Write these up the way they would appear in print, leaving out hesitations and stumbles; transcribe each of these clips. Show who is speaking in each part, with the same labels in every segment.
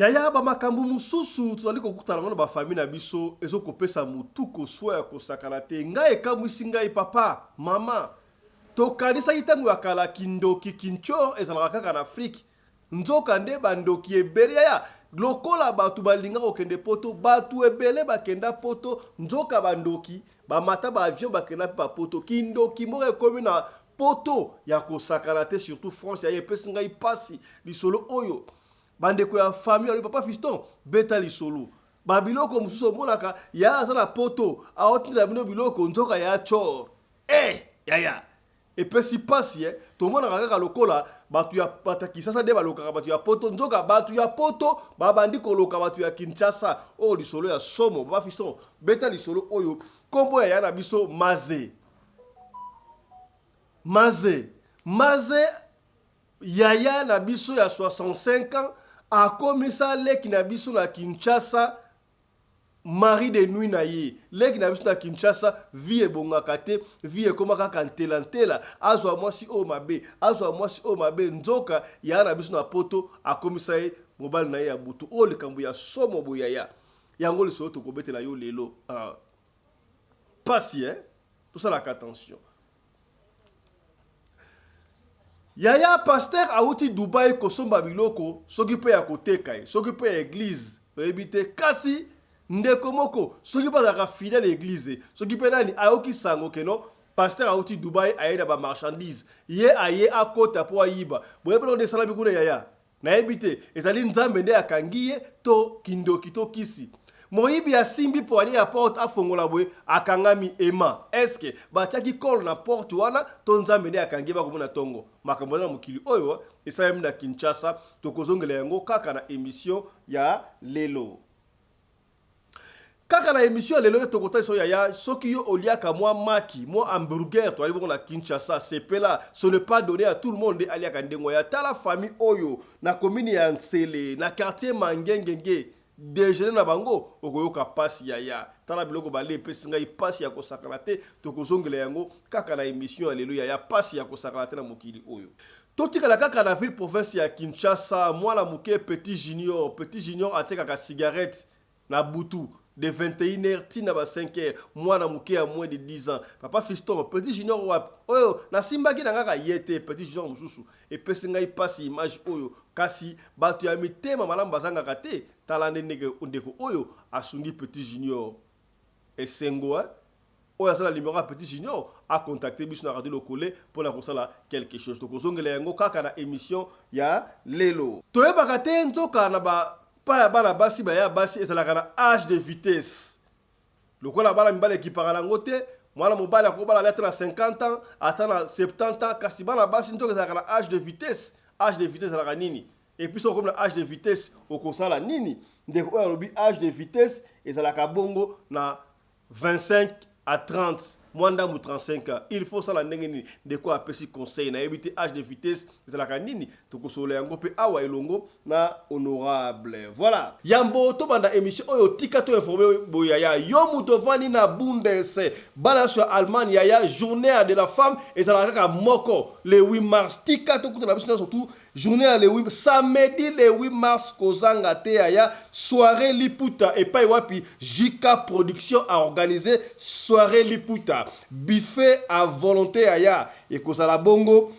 Speaker 1: Yaya, ba makambo mosusu tozali kokutana yango na ba famille na biso ezo kopesa mutu koswa ya kosakana te. Ngai ekamwisi ngai papa, mama, tokanisaki tango ya kala kindoki, kintsor ezalaka kaka na Afrique. Nzoka nde ba ndoki ebele yaya, lokola batu balinga kokende poto, batu ebele bakenda poto, nzoka ba ndoki bamata ba avion bakenda pe ba poto. Kindoki moko ekomi na poto ya kosakana te, surtout France yaya, epesi ngai pasi lisolo oyo. Bandeko ya famille alobi papa Fiston beta lisolo ba biloko mosusu omonaka yaya aza na poto aotindela bino biloko nzoka yaya tshor eh yaya epesi pasi eh tomonaka kaka lokola bato ya bato ya Kinshasa nde balokaka bato ya poto nzoka bato ya poto babandi koloka bato ya Kinshasa oyo lisolo ya somo papa Fiston beta lisolo oyo kombo ya yaya na biso Maze Maze Maze Yaya na biso ya 65 ans akomisa leki na biso na Kinshasa mari de nuit na ye. Leki na biso na Kinshasa vie ebongaka te, vie ekoma kaka ntela ntela, azwa mwasi oyo mabe, azwa mwasi oyo mabe, nzoka yaya na biso na poto akomisa ye mobali na ye ya butu. Oyo likambo ya somo boye yaya. Yango lisolo tokobetela yo lelo. Ah. Pasi eh? Tosalaka attention. Yaya pasteur awuti Dubai kosomba biloko soki pe ya koteka ye soki pe ya eglise toyebi te kasi ndeko moko soki pe azalaka fidèle ya eglise soki pe nani ayoki sango que non pasteur awuti Dubai aye na ba marchandise ye aye akota po ayiba boyebi eloko nini esalami kuna yaya Nayebi te, ezali Nzambe nde akangi ye to kindoki to kisi. Moyibi asimbi poignee ya porte afongola boye akangami aimant. Est-ce que batiaki colle na porte wana to Nzambe nde akangi ye bakomona tongo. Makambo eza na mokili oyo esalemi na Kinshasa tokozongela yango kaka na emission ya lelo. Kaka na emission ya lelo ye tokotalisa yo yaya soki yo oliaka mwa maki mwa hamburger toali bongo na Kinshasa sepela ce n'est pas donné à tout le monde nde aliaka ndenge ya tala famille oyo na commune ya Nsele na quartier Mangengenge dejeuner na bango okoyoka pasi yaya tala biloko balie epesi ngai pasi ya kosakana te tokozongela yango kaka na emission ya lelo yaya pasi ya kosakana te na mokili oyo totikala kaka na ville province ya Kinshasa mwana moke petit junior petit junior atekaka cigarette Na butu de 21 heures ti na ba 5 heures mwana muke ya moins de 10 ans papa fiston petit junior wapi oyo nasimbaki na ngaka ye te petit junior mususu epesi ngai pasi image oyo kasi batu ya mitema malamu bazangaka te tala nde ndenge ndeko oyo asungi petit junior esengo hein Oyo aza na numero ya petit junior a contacter biso na radio lokole pona kosala quelque chose. Tokozongela yango kaka na emission ya lelo. Toyebaka te nzoka na ba pa ya bana basi ba ya basi ezalaka na age de vitesse. Lokola bana mibali ekipaka nango te, mwana mobali akobala ata na 50 ans, ata na 70 ans, kasi bana basi nzoka ezalaka na age de vitesse. Age de vitesse ezalaka nini? Et puis soki okomi na age de vitesse okosala nini? Ndeko oyo alobi age de vitesse ezalaka bongo na 25 à 30 mwa ndambu 35 ans il faut osala ndenge nini ndeko apesi conseil nayebi te age de vitesse ezalaka nini tokosolola yango mpe awa elongo na honorable voilà yambo tobanda émission oyo tika to informe boye yaya yo moto ovandi na bundes bana nyonso ya allemagne yaya journée de la femme ezalaka kaka moko le 8 mars tika tokutana biso nyonso tu Journee ya le 8 samedi le 8 mars kozanga te yaya soiree liputa epai wapi JK production a organise soiree liputa buffet à volonté yaya ekozala bongo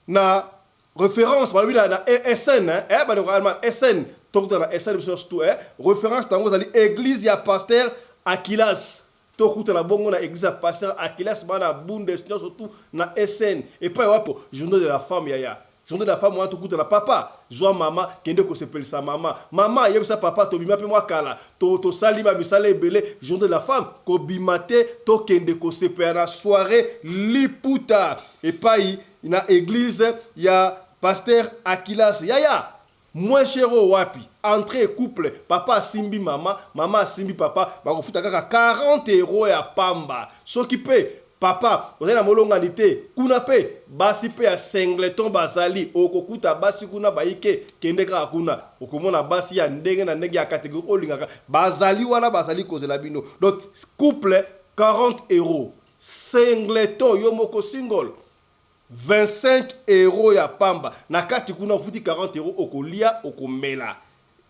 Speaker 1: na reference balobi na, na SN eh, eh bandeko allemand SN tokutana na SN biso nyonso tu eh reference nango ezali église ya pasteur Aquilas Tokutana bongo na eglise ya pasteur Achilles bana bundes nionso tout na SN epai wapi journee de la femme yaya journee de la femme wana tokutana papa zwa mama kende kosepelisa mama mama yebisa papa tobima pe mwa kala to tosali ba misala ebele journee de la femme kobima te tokende kosepela na soiree liputa epai na eglise ya pasteur Achilles yaya Moins cher oyo wapi? Entree couple, papa asimbi mama, mama asimbi papa, bakofuta kaka 40 euros ya pamba. Soki pe papa ozali na molongani te, kuna pe basi pe ya singleton bazali, okokuta basi kuna bayike, kende kaka kuna, okomona basi ya ndenge na ndenge ya categorie oyo olingaka, bazali wana bazali kozela bino. Donc couple 40 euros, singleton yo moko single 25 euros ya pamba na kati kuna ofuti 40 euros okolia okomela.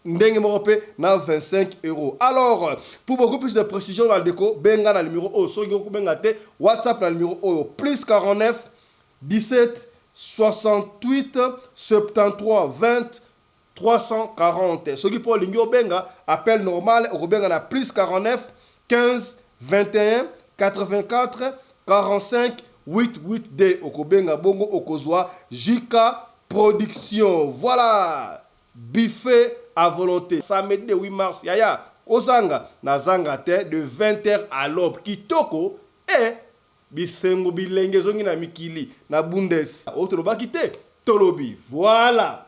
Speaker 1: Ndenge moko mpe na 25 euros. Alors, pour beaucoup plus de précision, bandeko, benga na numéro oyo. Soki okobenga te, WhatsApp na numéro oyo: plus 49 17 68 73 20 340. Soki mpo olingi obenga appel normal, okobenga na plus 49 15 21 84 45 88D. Okobenga bongo, okozwa JK Production. Voilà, buffet à volonté, samedi le 8 mars. Yaya, ozanga nazanga te, de 20h à l'aube. Kitoko e bisengo, bilenge ezongi na mikili na Bundes. Oyo tolobaki te, tolobi. Voilà.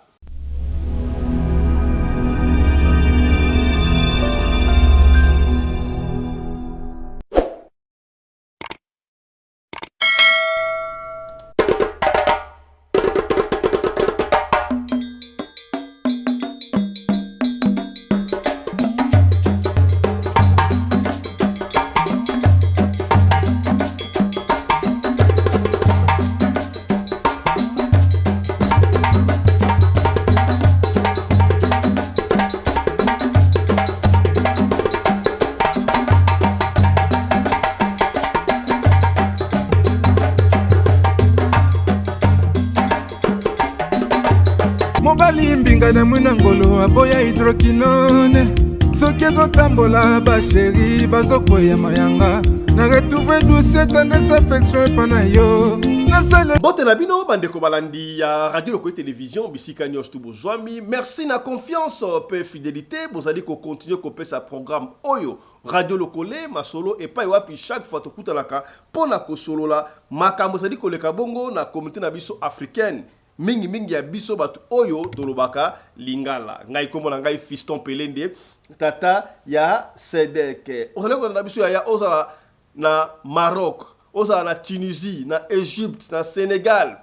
Speaker 2: Mobali mbinga na mwina ngolo aboya hydroquinone. Soki ezotambola, bachéri bazokwea mayanga na retrouve douce tendresse, affection epa na yo nasala.
Speaker 1: Mbote na bino, bandeko balandi ya Radio Lokole Télévision, bisika nyonso tu bozwami. Merci na confiance mpe fidélité bozali kocontinuer kopesa programme oyo, Radio Lokole Masolo, epai wapi chaque fois tokutanaka mpo na kosolola makambo ezali koleka bongo na communauté na biso africaine, mingimingi ya biso bato oyo tolobaka lingala. Ngai, nkombo na ngai Fiston Pelende, tata ya Sedek. Ozali kolanda biso, yaya, ozala na Maroc, ozala na Tunisie, na Égypte, na Sénégal,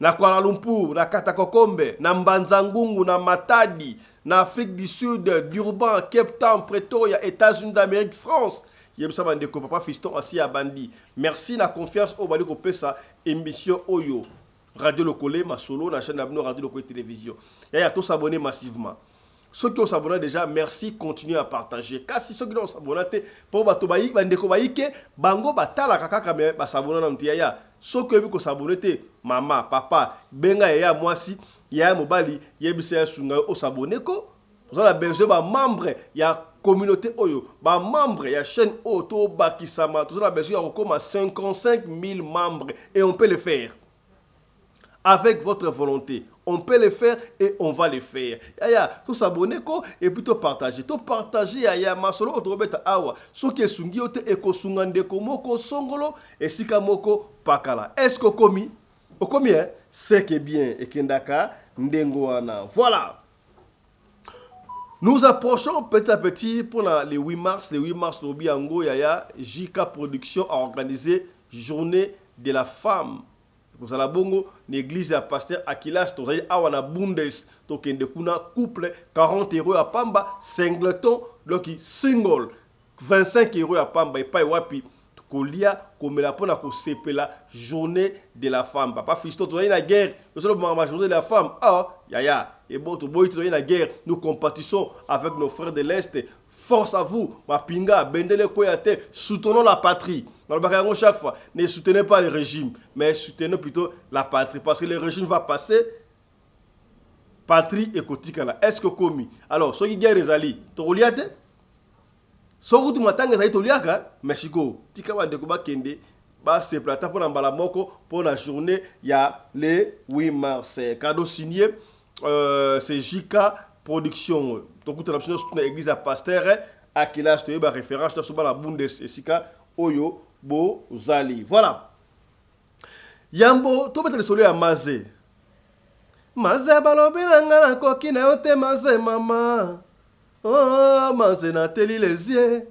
Speaker 1: na Kuala Lumpur, na Katakokombe, na Mbanza-Ngungu, na Matadi, na Afrique du Sud, Durban, Cape Town, Pretoria, États-Unis d'Amérique, France. Yebisa bandeko, papa Fiston asi abandi. Merci na confiance oyo bali kopesa émission oyo, Radio Lokole Masolo, na chaîne na bino Radio Lokole Télévision. Yaya, tos'abonner massivement. Soki os'abonner déjà, merci, continue à partager. Kasi soki na os'abonner te, mpo bato bayi, bandeko bayike bango batalaka kaka me bas'abonner nanu te. Yaya, soki oyebi kos'abonner te, mama, papa, benga yaya mwasi, yaya mobali, yebisa ya sunga yo os'abonner. Ko oza na besoin bamembre ya communauté oyo, bamembre ya chaîne oyo, tobakisama. Toza na besoin ya kokóma 55 000 membres et on peut le faire avec votre volonté. On peut le faire et on va le faire. Yaya, tos'abonner ko et puis topartager. Topartager, yaya, masolo oyo tokobeta awa. Soki esungi yo te, ekosunga ndeko moko songolo esika moko pakala. Est-ce que okomi? Okomi, hein? C'est que bien ekendaka ndengo wana. Voilà. Nous approchons petit à petit pour le 8 mars. Le 8 mars, lobi yango, yaya, JK Production a organisé Journée de la femme. Kozala bongo na église ya pasteur Akilas. Tozali awa na Bundes. Tokende kuna. Couple 40 euros ya pamba, singleton, donc single, 25 euros ya pamba. Epai wapi kolia, komela mpona kosepela Journée de la femme. Papa Fiston, tozali na guerre, tozali journée de la femme. Ah yaya, ebo toboyi, tozali na guerre. Nous compatissons avec nos frères de l'Est. Force à vous, mapinga, bendele kweya te. Soutenons la patrie. Nalobaka yango chaque fois: ne soutenez pas le régime, mais soutenez plutôt la patrie, parce que le régime va passer, patrie ekotikala. Est ce que komi? Alors soki guerre ezali, tokolia te. Soki kutu matanga ezali, toliaka. Mais sikoyo tika bandeko bakende basepela ata mpona mbala moko mpona journée ya le 8 mars. Cadeau signé, c'est JK Production. Tokutana biso nyonso na église ya pasteur Akilas. Toyeba référence nyonso, bana Bundes, esika oyo bozali. Voilà. Yambo tobeta lisolo ya Maze. Maze, balobi na nga nakoki na yo te. Maze, mama, oh, Maze, nateli les yeux,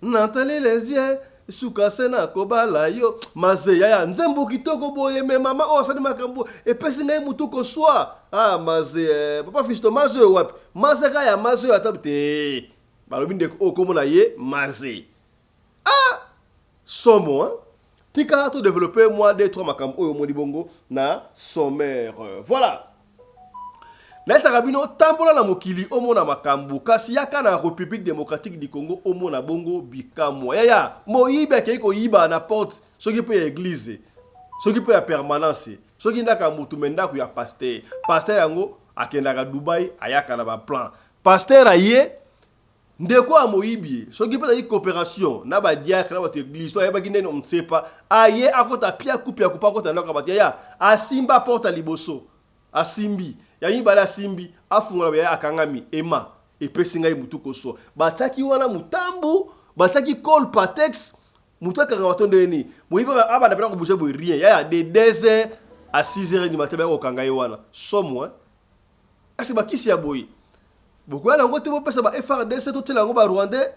Speaker 1: natali les yeux, suka se nakobala yo. Maze, yaya, nzembo kitoko boye, me mama oyo asali makambo epesi ngai mutu koswa. Ah, Maze, eh, papa Fisto, Maze oyo wapi? Maze kaka ya Maze oyo ata te. Balobi ndeko oyo komona ye Maze. Ah, somo, hein? Tika todévelopper mwa 2 3 makambo oyo omoni bongo na sommaire. Voilà. Nayesaka bino, tambola na mokili omona makambu, kasi yaka na Republique democratique du Congo omona bongo bikamwa. Yaya, moyibi akeyi koyiba na porte soki pe ya eglise, soki pe ya permanence, soki ndako ya mutu mais ndako ya pasteur. Pasteur yango akendaka Dubaï ayaka na ba plan. Pasteur aye, ndeko ya moyibi ye, soki pe ezalaki cooperation na ba diacre na batu ya eglise to ayebaki ndeni on ne sait pas, aye akota piaku piaku po akota ndako ya batu. Yaya, asimba porte ya liboso. Asimbi ya mibale asimbi afungola ya akangami Emma epesi ngai mutu kosua batiaki wana mutambu batiaki cole patex mutu akangama to ndenge nini moyibi abanda pena ko bouger boye rien yaya de 2 heures à 6 heures du matin baya kokanga ye wana somo hein kasi bakisi ya boye bokoya na yango te bopesa ba FRDC totiela yango ba rwandais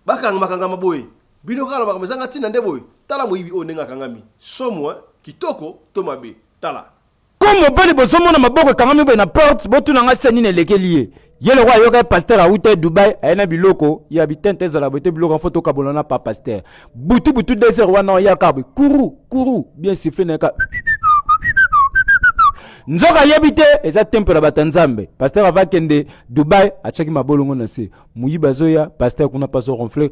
Speaker 1: Bakangama kangama boye bino kaka na makambo ezanga tina nde boye tala moyibi oyo ndenge akangami somo hein kitoko to mabe tala.
Speaker 3: Ko mobali bozo mona maboko ekangami boye na porte botuna nga se nini elekeli ye ye lokola ayokaki pasteur awuta ye Dubai aye na biloko ya bitente ezala boye te biloko yango faut tokabola na pa pasteur butu butu 2 heures wana oya kaka boye kuru kuru bien siffle na ye kaka nzoka ayebi te eza temple ya bato ya nzambe pasteur ava akende Dubai atiaki mabolongo na se Moyibi azoya, pasteur kuna pa azo ronfler.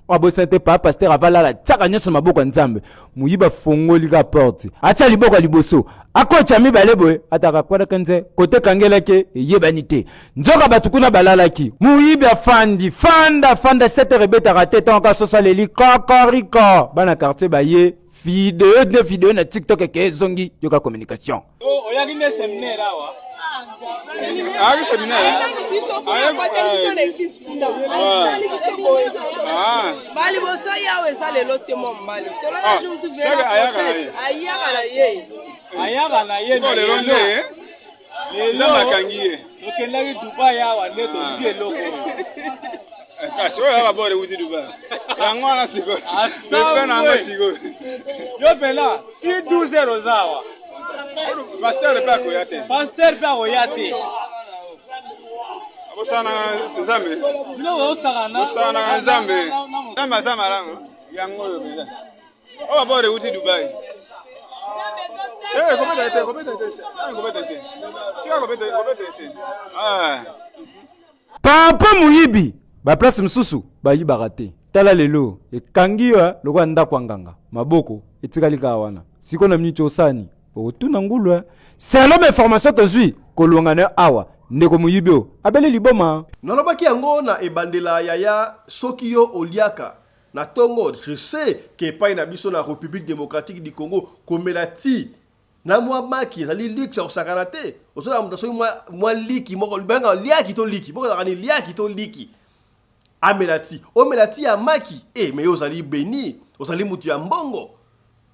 Speaker 3: Abosana te pa pasteur avalala tiaka nyonso na maboko ya Nzambe. Moyibi afongoli ka porte. Atia liboko ya liboso. Akotya mibale boye, ataka kwalaka nze, kote kangelaki eyebani te. Nzoka bato kuna balalaki. Moyibi afandi, fanda fanda 7 heures ebetaka te ntango kasoso aleli kokoriko. Bana quartier baye video nde video na TikTok eke ezongi yoka communication.
Speaker 4: Oh, oyaki nde seminaire awa?
Speaker 5: Ayaki seminaire?
Speaker 6: Baliboso yawe eza lelo te mwa mobali tolona jour mosusu ayaka na ye
Speaker 4: ayaka na ye
Speaker 5: lelo nde nzambe akangi ye
Speaker 4: tokendaki Dubai awa nde tozwi eloko
Speaker 5: kasi oyo yaka bore euti Dubai yango wana sikoyo pepe na yango sikoyo
Speaker 4: yo mpena ti 12 heures oza awa
Speaker 5: pasteur mpe akoya te
Speaker 4: pasteur mpe akoya te
Speaker 5: bosanaka nzambe
Speaker 4: biloko osakana
Speaker 5: bosanaka nzambe nzambe aza malamu yango oyo mpenza oyo babord euti Dubai Eh, kobeta te, kobeta te, kobeta te. Tika kobeta, kobeta te. Ah.
Speaker 3: Papa moyibi ba place mosusu bayibaka te tala lelo ekangi yo lokola ndako ya nganga maboko etikali kaka wana sikoyo na miniti osani okotuna ngulu eh. Selon ba information tozwi kolonga na yo awa ndeko moyibi oyo abeli liboma.
Speaker 1: Nalobaki yango na ebandela yaya soki yo oliaka na tongo je sais que epai na biso na Republique democratique du Congo komela ti na mwa maki ezali luxe ya kosakana te ozolanda moto soki mwa, mwa liki moko bengaka liaki to liki moko ezalaka ni liaki to liki amela ti omela ti ya maki e me yo ozali beni ozali moto ya mbongo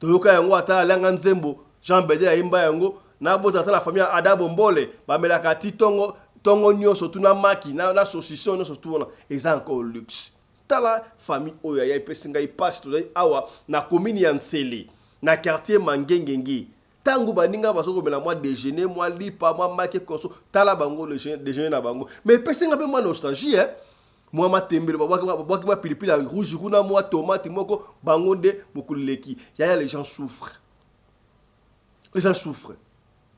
Speaker 1: toyoka yango ata alianga nzembo Jean Bedel ayemba yango nabota ata na famille ya Ada Bombole bamelaka ti tongo tongo nyonso tu na maki na, na saucisson nyonso tu wana eza encore luxe Tala famille oyo yaya epesi ngai pasi tozali awa na commune ya Nsele na quartier Mangengenge tangu baninga bazo komela mwa dejeuner mwa lipa mwa maki konso tala bango dejeuner na bango mais epesi ngai pe mwa nostalgie hein mwa matembele babwaki babwaki mwa pilipili ya rouge kuna mwa tomate moko bango nde mokili leki yaya les gens souffrent les gens souffrent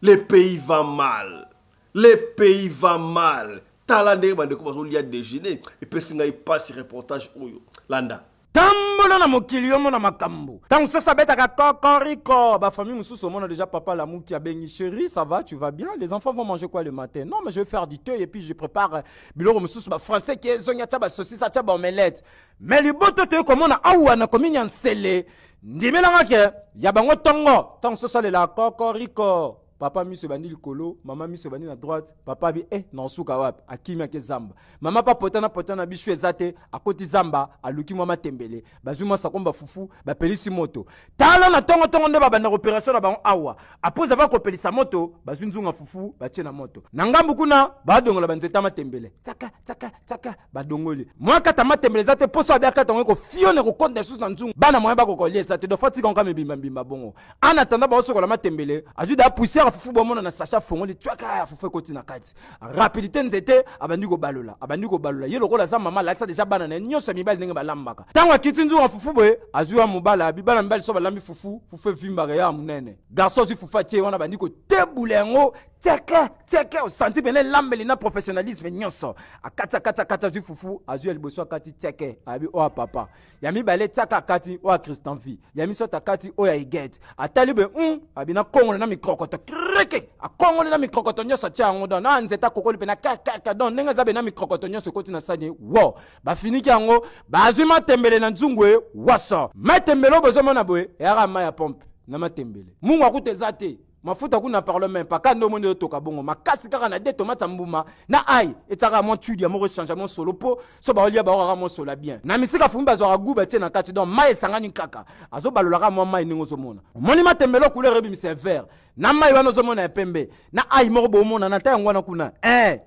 Speaker 1: le pays va mal le pays va mal Tala ndenge ba ndeko bazo lia dejeuner epesi ngai pasi reportage oyo landa.
Speaker 3: Tambola na mokili omona makambu. Tango soso abetaka cocorico, ba famille mususu omona dejà papa alamuki abengi cherie ça va tu vas bien les enfants vont manger quoi le matin non mais je vais faire du thé et puis je prépare biloko mususu ba français ki ezongi atia ba saucisse atia ba omelette mais liboto toye komona awa na commune ya Nsele ndimelanga ke ya bango tongo tango soso alelaka cocorico Papa miso ebandi likolo, mama miso ebandi na droite, papa abi eh na osuka wapi? Akimi ake zamba. Mama pa potana potana bisu eza te, akoti zamba, aluki mwa matembele, bazwi mwa sakomba fufu, bapelisi moto. Tala na tongo tongo nde babanda operation na bango awa. Après avoir kopelisa moto, bazwi nzunga fufu, batie na moto. Na ngambu kuna, badongola ba nzete ya matembele. Tsaka tsaka tsaka, badongoli. Mwa kata matembele eza te, poso abi akata yango ekofiona ekokonda lisusu na nzungu. Bana moyen bakoka kolia eza te, donc faut atika yango kaka mibimba mbimba bongo. En attendant baosokola matembele, azwi da poussière fufu bomona na sachet afongoli tswaka fufu ekoti na kati. Rapidité nzete abandi kobalola, abandi kobalola. Ye lokola aza mama alakisa deja bana na ye nyonso ya mibali ndenge balambaka. Tango akiti nzungu ya fufu boye, azwi wa mobali abi bana mibali so balambi fufu, fufu evimbaka ya monene. Garçon azwi fufu atie wana abandi kotebula yango. Tieke tieke, osanti pene elambeli na professionnalisme nyonso. Akati akati akati, azwi fufu, azwi ya liboso, akati tieke, ayabi oyo ya papa. Ya mibale tiaka, akati oyo ya Christian V. Ya misato akati oyo ya Igete. Atali boye, abi na kongolo na mikrokoto kreke, akongoli na mikrokoto nyonso, atia yango don na nzete, akokoli mpe na kakaka don ndenge eza be na mikrokoto nyonso ekoti na sani wo. Bafiniki yango, bazwi matembele na nzungu e waso. Matembele oyo bozomona boye eyaka mai ya pompe na matembele, mungu akuta eza te, mafuta kuna parle même pas. Kanda omoni otoka bongo makasi kaka na de tomate ya mbuma na ai, etiaka mwa tudia ya moko, echange mwa solo mpo so baolia baokaka mwa solo ya bien na misika fumi, bazwaka gu batie na kati. Donc mai esangani kaka, azobalolaka mwa mai ndenge ozomona. Omoni matembele, couleur ebimisa vert na mai wana ozomona ya pembe na ai moko bomona na ta yango wana kuna,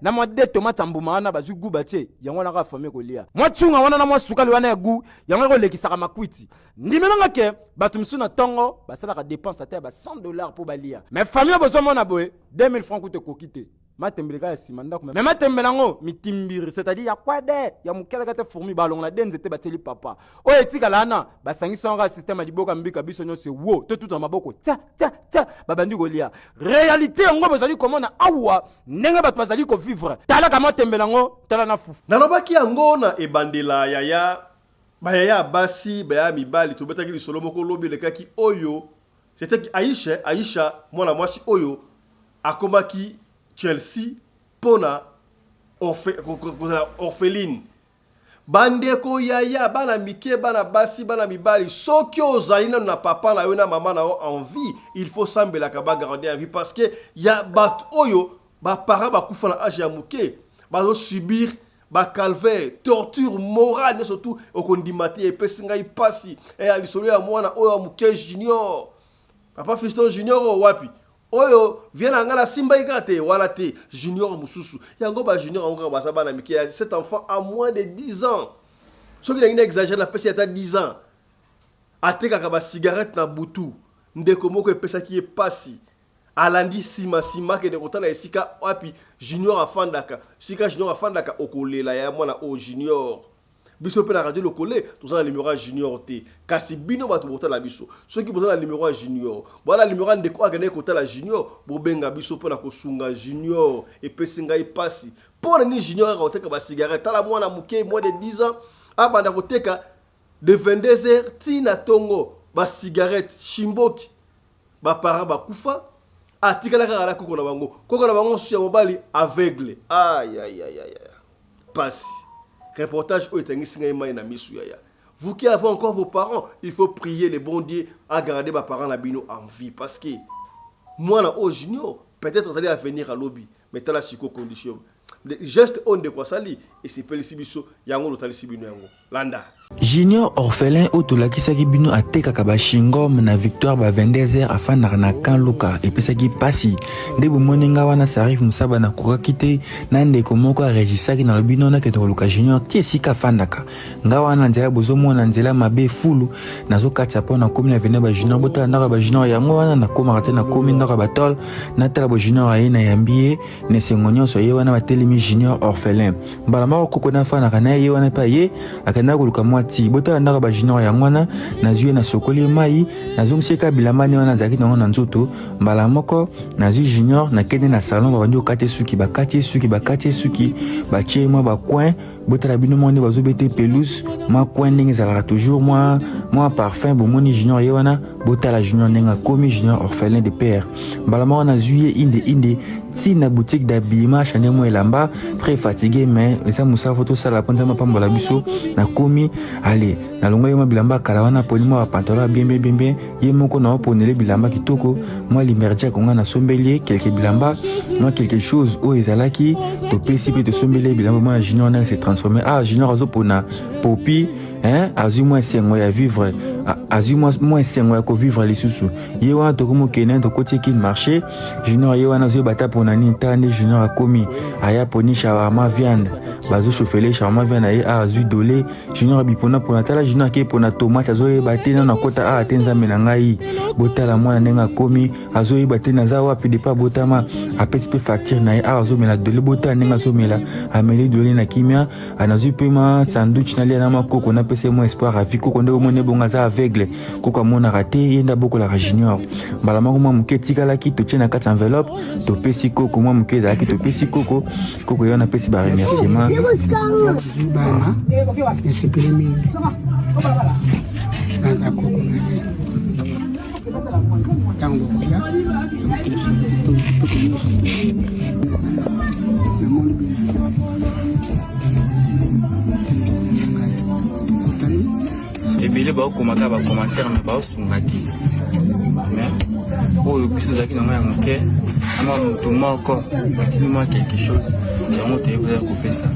Speaker 3: na mwa de tomate ya mbuma wana bazwi gu batie yango wana kaka. Famille kolia mwa tshunga wana na mwa sukali wana ya gu, yango ekolekisaka makwiti. Ndimelanga ke bato misusu na ntongo basalaka dépense ata ya ba 100 $ mpo balia, mais famille oyo bozomona boye, 2000 francs kuta ekoki te. Matembele kaka ya nsima ndako, mais matembele yango mitimbiri, c'est-à-dire ya kwade ya mokelaka te, fourmi balongola de nzete, batieli papa oyo etikala wana, basangisi yango kaka système ya liboka mbika. Biso nyonso wo totuta na maboko, tia tia tia, babandi kolia. Réalité yango bozali komona awa, ndenge bato bazali kovivre. Talaka matembele yango, tala na fufu.
Speaker 1: Nalobaki yango na ebandela, yaya, bayaya ya basi, bayaya mibali. Tobetaki lisolo moko lobi elekaki oyo, c'était Aisha. Aisha, mwana mwasi oyo akomaki Chelsea mpona kozala orpheline. Bandeko, yaya, bana mike, bana basi, bana mibali, soki ozali nano na papa na yo na mama na yo en vie, il faut sambelaka bagarde en vie, parce que ya bato oyo baparent bakufa na age ya moke, bazosubir bacalvaire, torture morale nyonso tu. Okondima te, epesi ngai mpasi ya lisolo ya mwana oyo ya moke, Junior. Papa Fiston, Junior oyo wapi? Oyo vie na ngai nasimbaki kaka te wana te, Junior mosusu yango. Bajunior yango kaka baza bana mike ya cet enfant à moins de 10 ans. Soki nangi na exagère, napesi ata 10 ans. Atekaka basigarete na butu. Ndeko moko epesaki ye pasi, alandi nsima nsima, akende kotala esika wapi Junior afandaka. Sika Junior afandaka, okolela ya mwana oyo Junior. Biso mpe na Radio Lokole toza na numero ya Junior te, kasi bino bato botala biso, soki boza na numero ya Junior, boza na numero ya ndeko oyo akendaki kotala Junior, bobenga biso mpona kosunga Junior. Epesi ngai mpasi. Mpo na nini Junior kaka koteka basigarete? Tala mwana moke, moins de 10 ans, abanda koteka de 22 heures ti na ntongo basigarete shimboki. Baparent bakufa, atikala kaka na koko na bango. Koko na bango mosusu ya mobali aveugle. Ayayayaya, pasi. Reportage oyo etangisi ngai mai na misu. Yaya, vous qui avez encore vos parents, il faut prier le bon Dieu à garder baparent na bino en vie, parce que mwana oyo Junior peut-être azali avenir alobi. Mais tala siko condition, geste oyo ndeko asali esepelisi biso, yango lotalisi bino yango. Landa.
Speaker 2: Junior orphelin oyo tolakisaki bino atekaka bachewing-gum na Victoire ba 22 heures, afandaka na Camp Luka. Epesaki mpasi nde bomoni nga wana Sarif Mosaba, nakokaki te na ndeko moko aregisaki. Nalobi no, nakende koluka Junior ti esika afandaka. Nga wana nzela bozomona, nzela mabe fulu, nazokatisa mpo nakomi na vene bajunior. Botala ndako ya bajunior yango wana, nakomaka te, nakomi ndako ya batole, natala bojunior aye, nayambi ye na esengo nyonso. Ye wana batelemi, Junior orphelin. Mbala moko koko nafanaka na ye, ye wana mpe ye akendaka koluka mwa ti. Botala ndako ya bajunior yango wana. Nazwi ye, nasokoli ye mai, nazongisi ye ka bilamba nde wana azalaki nango na nzoto. Mbala moko nazwi Junior, nakende na salon, babandi kokata ye suki, bakati ye suki, bakati ye suki, batie ye mwa bacoin. Botala bino moko nde bazobeta pelouse, mwa coin ndenge ezalaka toujours, mwa parfum. Bomoni Junior ye wana, botala Junior ndenge akomi, Junior orphelin de père. Mbala moko nazwi ye inde inde ti na boutique d'habillement, achange mwa elamba. Très fatigué, mais eza mosala fo tosala mpo Nzambe apambola biso. Nakomi ale, nalongoli mwa bilamba ya kala wana, aponi mwa bapantalon ya bien bien bien bien. Ye moko na oponele bilamba kitoko, mwa limerjack nga nasombeli ye quelque bilamba, mwa quelque chose oyo ezalaki, topesi mpe tosombeli ye bilamba. Mwana Junior ndenge se transforme. Ah, Junior azopona popi, hein, azwi mwa esengo ya vivre, azwi mwa esengo ya kovivre lisusu. Ye wana tokomi okende, tokoti ekini marché. Junior ye wana azoyeba ata mpona nini. Tala nde Junior akomi, aya poni shawarma viande, bazochauffele shawarma viande na ye. A azwi dole, Junior abipona mpona. Tala Junior ake mpona tomate, azoyeba te nano akota awa te. Nzambe na ngai, botala mwana ndenge akomi, azoyeba te naza wapi depa abotama. Apesi mpe facture na ye. Awa azomela dole, botala ndenge azomela, ameli dole na kimia. Nazwi mpe ma sandwich, nalia na makoko, napesa ye mwa espoir avi. Koko nde omoni ebongo aza.
Speaker 7: aveugle, koko amonaka te, ye nde abokolaka Junior. Mbala moko mwa moke etikalaki, totie na kati enveloppe, topesi koko mwa moke ezalaki, topesi koko, koko ye wana apesi ba remerciement.
Speaker 8: Bana nasepeli mingi naza koko na ye ntango bokoya namoni bino
Speaker 7: Ebele baokomaka ba commentaire mais baosunga te, mais oyo biso ozalaki nango ya moke ama moto moko atindi mwa quelque chose, yango toyebi koya kopesa.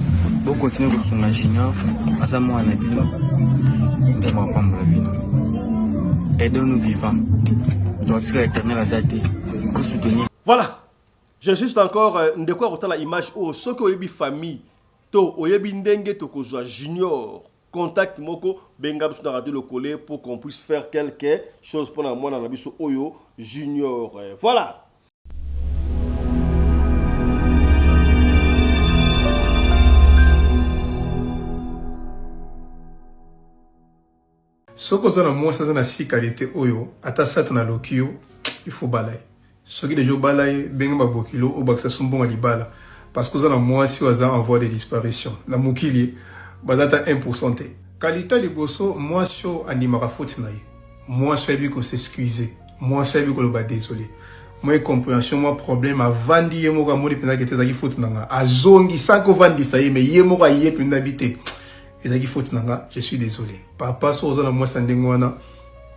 Speaker 7: Bokontinue kosunga Junior, aza mwana na bino, Nzambe apambola bino. Aidons nous vivants, donc tika éternel aza te kosoutenir.
Speaker 1: Voilà, j'insiste encore, ndeko akotala image oyo, soki oyebi famille to oyebi ndenge tokozwa Junior, contact moko, benga biso na Radio Lokole pour qu'on puisse faire quelque chose mpona mwana na biso oyo Junior. Voilà.
Speaker 9: Soki oza na mwasi aza na si qualité oyo, ata satana aloki yo, il faut bala ye. Soki dejà obala ye, benga ba bokilo obakisa so mbongo ya libala, parce que oza na mwasi oyo aza en voie de disparition na mokili, baza ata 1% te. Qualité ya liboso, mwasi oyo andimaka faute na ye, mwasi oyo ayebi ko s'excuser, mwasi oyo ayebi koloba desole, mwa incomprehension, mwa problème, avandi ye moko amoni penza ke te ezalaki faute na nga, azongi sans que ovandisa ye, mais ye moko aye penza abi te ezalaki faute na nga, je suis desole. Papa, soki oza na mwasi ya ndenge wana,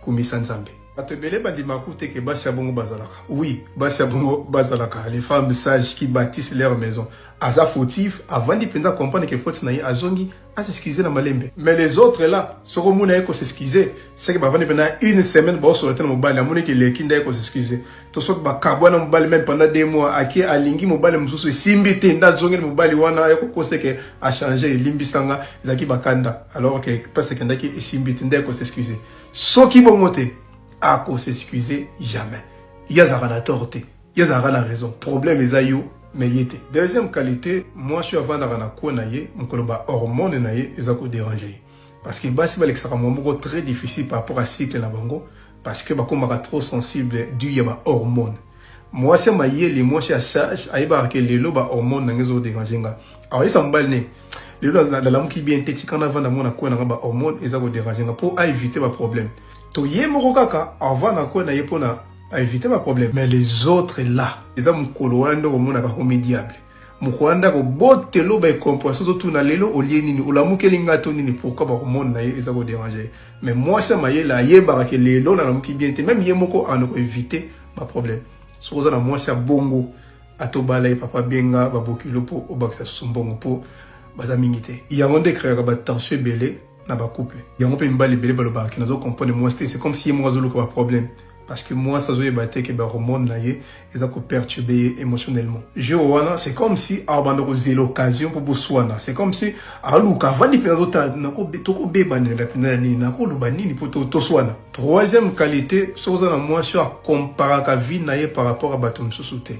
Speaker 9: kumisa Nzambe. Bato ebele bandimaka kutu te ke basi ya bongo bazalaka. Oui, basi ya bongo bazalaka, les femmes sages qui bâtissent leur maison. Aza fautif, avandi penza comprendre ke faute na ye, azongi a s'excuser na malembe. Mais les autres là, soki omoni aye ko s'excuser, c'est que bavandi penza une semaine baosolola te na mobali, amoni ke eleki nde aye ko s'excuser. To soki bakabwana mobali meme pendant 2 mois, ake alingi mobali mosusu esimbi te, nde azongeli mobali wana aye kokosa ke a changer, elimbisa nga, ezalaki bakanda, alors que place akendaki esimbi te, nde aye ko s'excuser. Soki bongo te, ako s'excuser jamais. Ye azalaka na tort te, ye azalaka na raison. Problème eza yo, mais ye te. Deuxième qualité, mwasi oyo avandaka na coin na ye, mokolo ba hormones na ye eza ko deranger ye. Parce que basi balekisaka moment moko très difficile par rapport à cycle na bango, parce que bakomaka trop sensible dû ya ba hormones. Mwasi ya mayele, mwasi ya sage, ayebaka ke lelo ba hormones na nga ezo deranger nga. Akoyebisa mobali ne, lelo nalamuki bien te, tika navanda mona coin na nga, ba hormones eza ko deranger nga, po a éviter ba problèmes. To ye moko kaka avanda na coin na ye pona a éviter ba problèmes. Mais les autres là, eza mokolo wana nde okomonaka komi diable. Mokolo wana nde akobotelo ba incomprehension, ozotuna lelo olie nini, olamukeli nga to nini, pourquoi ba hormones na ye eza ko deranger ye. Mais mwasi ya mayele ayebaka ke lelo nalamuki bien te, meme ye moko ando ko éviter ba problème. Soki oza na mwasi ya bongo, ata obala ye papa, benga ba bokilo po obakisa susu mbongo, po baza mingi te. Yango nde ecreaka ba tension ebele na ba couple. Yango pe mibali ebele balobaka ke nazo comprendre mwasi te, c'est comme si ye moko azoluka ba problème, parce que mwasi azoyeba te ke ba hormones na ye eza ko perturber ye émotionnellement. Jour wana c'est comme si abanda kozela occasion po boswana, c'est comme si aluka avandi mpenza azotala tokobebanela mpenza na nini, nakoloba nini po toswana. Troisième qualité, soki oza na mwasi oyo akomparaka vie na ye par rapport à bato mosusu te,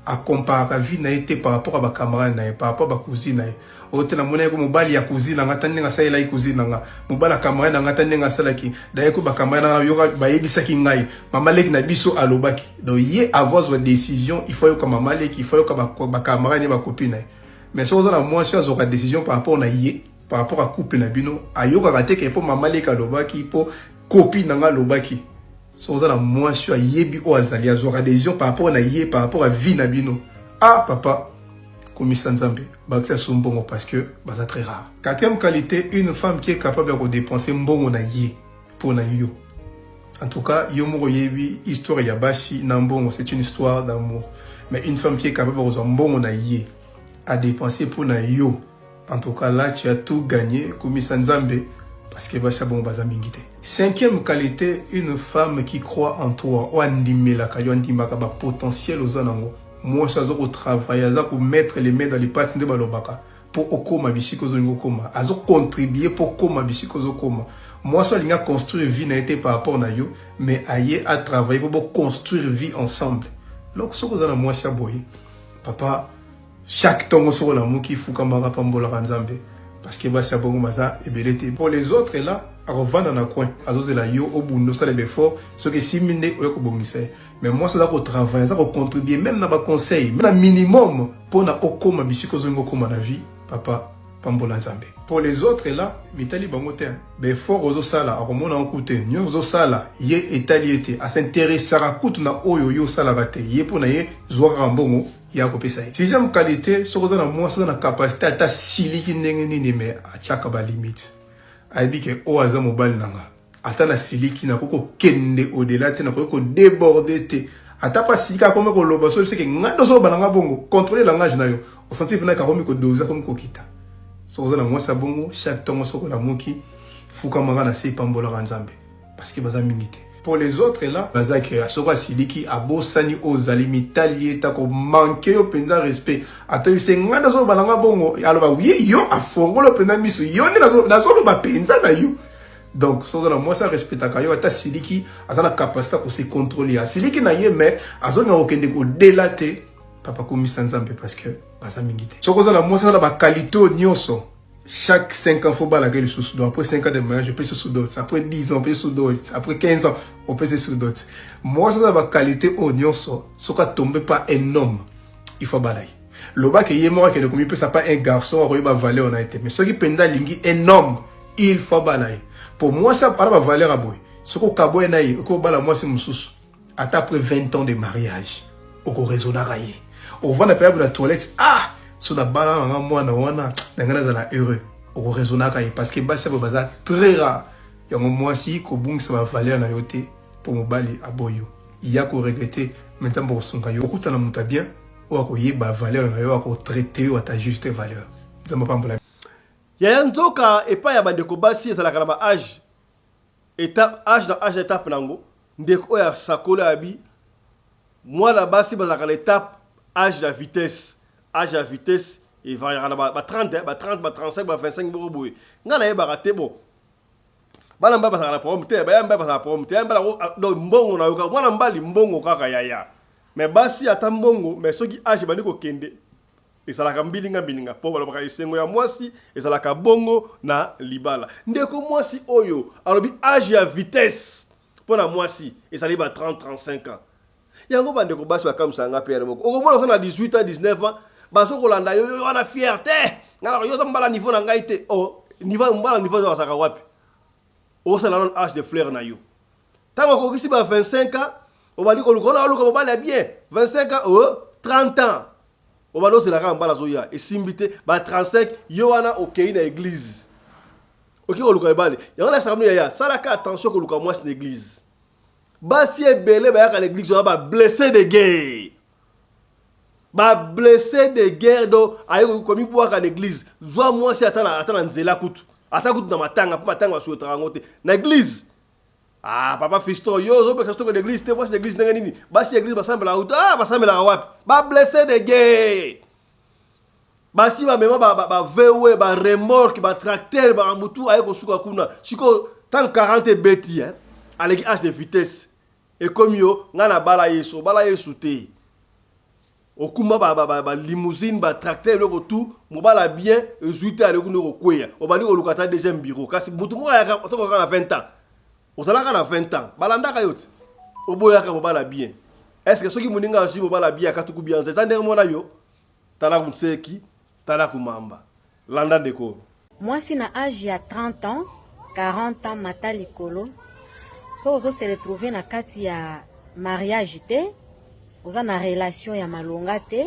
Speaker 9: akomparaka vie na ye te par rapport à ba camarades na ye, par rapport à ba cousine na ye. Oyo te namonaki ko mobali ya cousine na nga, ta ndenge asalelaki cousine na nga, mobali ya camarade na nga, ta ndenge asalaki, d'ailleurs ko ba camarade na nga yoka bayebisaki ngai, mama leki na biso alobaki. Donc ye avant azwa décision, il faut ayoka mama leki, il faut ayoka ba camarade na ye, ba copine na ye. Mais soki oza na mwasi oyo azwaka décision par rapport na ye, par rapport à couple na bino, ayokaka te ke po mama leki alobaki, po copine na nga alobaki. Soki oza na mwasi oyo ayebi oyo azali, azwaka décision par rapport na ye, par rapport à vie na bino, ah papa, komisa Nzambe, bakisa so mbongo, parce que baza très rare. Quatrième qualité, une femme qui est capable ya kodepenser mbongo na ye mpo na yo. En tout cas, yo moko oyebi histoire ya basi na mbongo, c'est une histoire d'amour. Mais une femme qui est capable ya kozwa mbongo na ye a dépenser mpo na yo, en tout cas là tu as tout gagné, komisa Nzambe, parce que basi ya bongo baza mingi te. Cinquième qualité, une femme qui croit en toi, oyo andimelaka yo, andimaka ba potentiel oza nango. Mwasi aza ko travailler, aza ko mettre les mains dans les pattes nde balobaka, po okoma bisika ozolinga okoma, azo contribuer po okoma bisika ozokoma. Mwasi alingi a construire vie na ye te par rapport na yo, mais aye a travailler po bo construire vie ensemble. Donc soki oza na mwasi ya boye, papa, chaque tongo soki olamuki, fukamaka, pambolaka Nzambe, Parce que basi ya bongo baza ebele te. Pour les autres là, akovanda na coin, azozela yo obunda osala ba effort, soki esimbi nde oya kobongisa ye. Mais mwasi aza ko travailler, aza ko contribuer même na ba conseils, na minimum pona okoma bisika ozolinga okoma na vie, papa pambola Nzambe. Pour les autres là, mitali bango te. Ba effort ozosala akomona yango kutu te. Nyonso ozosala ye etali ye te. A s'interessaka kutu na oyo yo osalaka te. Ye mpo na ye zwa kaka mbongo ye akopesa ye. Sixième qualité, soki oza na mwasi aza na capacité ata siliki ndenge nini mais atiaka ba limite. Ayebi ke oyo aza mobali na nga. Ata na siliki nakoki kokende au-delà te, nakoki ko déborder te. Ata pa siliki akomi koloba so oyebisi ke nga nde ozoloba na nga bongo, contrôler langage na yo. Osentir pena ke akomi ko doser, akomi kokita. Soki oza na mwasi ya bongo, chaque tongo soki olamuki, fukamaka na se pambolaka Nzambe. Parce que baza mingi te. Pour les autres là, baza ke soki asiliki abosani oyo ozali mitali ye ta ko manquer yo penza respect. Ata oyebisi ye nga nde ozoloba na nga bongo, aloba oui yo afongoli yo penza miso, yo nde nazoloba penza na yo. Donc soki oza na mwasi arespectaka yo ata asiliki aza na capacité ya ko se contrôler. Asiliki na ye mais azolinga kokende au-delà te. Papa kumisa Nzambe parce que baza mingi te. Soki oza na mwasi aza na ba qualité oyo nyonso, chaque 5 ans faut balaka lisusu. Donc après 5 ans de mariage opesi sous dot, après 10 ans opesi sous dot, après 15 ans opesi sous dot. Mwasi aza na ba qualité oyo nyonso, soki atombe pas un homme, il faut abala ye. Lobaka ye moko akende komipesa pas un garçon akoyeba valeur na ye te, mais soki mpenza alingi un homme, il faut abala ye. Po mwasi ana ba valeur ya boye, soki okaboye na ye okoki kobala mwasi mosusu ata après 20 ans de mariage okoraisonnaka ye, ovanda mpe na toilette, ah so nabala nanga mwana wana na ngai nazala heureux, okoraisonnaka ye parce que basi abo baza très rare. Yango mwasi kobungisa ba valeur na yo te mpo mobali aboyi yo, ya koregretter mais ntango kosunga yo okutana moto ya bien oyo akoyeba valeur na yo, akotraite yo ata juste valeur. Nzambe apambola.
Speaker 1: Yaya, nzoka epai ya bandeko basi ezalaka na ba âge, étape, âge na âge, étape nango. Ndeko oyo asakoli abi mwana basi bazalaka na étape âge ya vitesse. Âge ya vitesse evariaka na ba 30, ba 30, ba 35, ba 25 moko boye. Ngai nayebaka te. Bon, bana mibali bazalaka na problème te, baya mibali bazalaka na problème te. Ya mibali donc mbongo na yo kaka, mwana mibali mbongo kaka yaya. Mais basi ata mbongo, mais soki âge ebandi kokende ezalaka mbilinga mbilinga, mpo balobaka esengo ya mwasi ezalaka bongo na libala. Ndeko mwasi oyo alobi âge ya vitesse mpo na mwasi ezali ba 30, 35 ans. Yango bandeko basi bakamwisaka nga pere moko. Okomona oza na 18 ans, 19 ans, bazokolanda yo, yo wana fier te, nga na yo oza mobala niveau na ngai te. Oh, niveau mobala, niveau oyo azalaka wapi? Osala nano âge de fleur na yo. Ntango okokisi ba 25 ans, obandi koluka, ona oluka mobali ya bien. 25 ans, oh, 30 ans obandi ozela kaka mobali azoya, esimbi te. Ba 35 yo wana okei na église, okoki koluka mibali. Yango nasaka bino yaya, salaka attention koluka mwasi na église. Basi ebele bayaka na église wana ba blessé de guerre, ba blessé de guerre. Do aye komibwaka na église. Zwa mwasi ata na, ata na nzela kutu, ata kutu na matanga, mpo matanga basuetaka yango te na église. Ah, papa Fiston, yo ozopekisa soko na église te, mwasi na église ndenge nini? Basi ya église basambelaka kutu, ah, basambelaka wapi? Ba blessé de guerre, basi bamema ba VW, ba remorque, ba tracteur, bakamutu aye kosuka kuna. Sikoyo ntango 40 ebeti, eh, aleki âge de vitesse, ekomi yo ngai nabala Yesu, obala Yesu te. Okuma ba limousine, ba tracteur, eloko tu mobala bien ezwi te, aleki nde kokweya, obandi koluka ata deuxième bureau. Kasi motu moko ayaka otongo kaka na 20 ans, ozalaka na 20 ans, balandaka yo te, oboyaka mobala bien. Est ce que soki moninga azwi mobala bien akatuku bianza, eza ndenge mona yo? Tala kunseki, tala kumamba, landa ndeko.
Speaker 10: Mwasi na age ya 30 ans, 40 ans mata likolo, so ozo se retrouver na kati ya mariage te, oza na relation ya malonga te,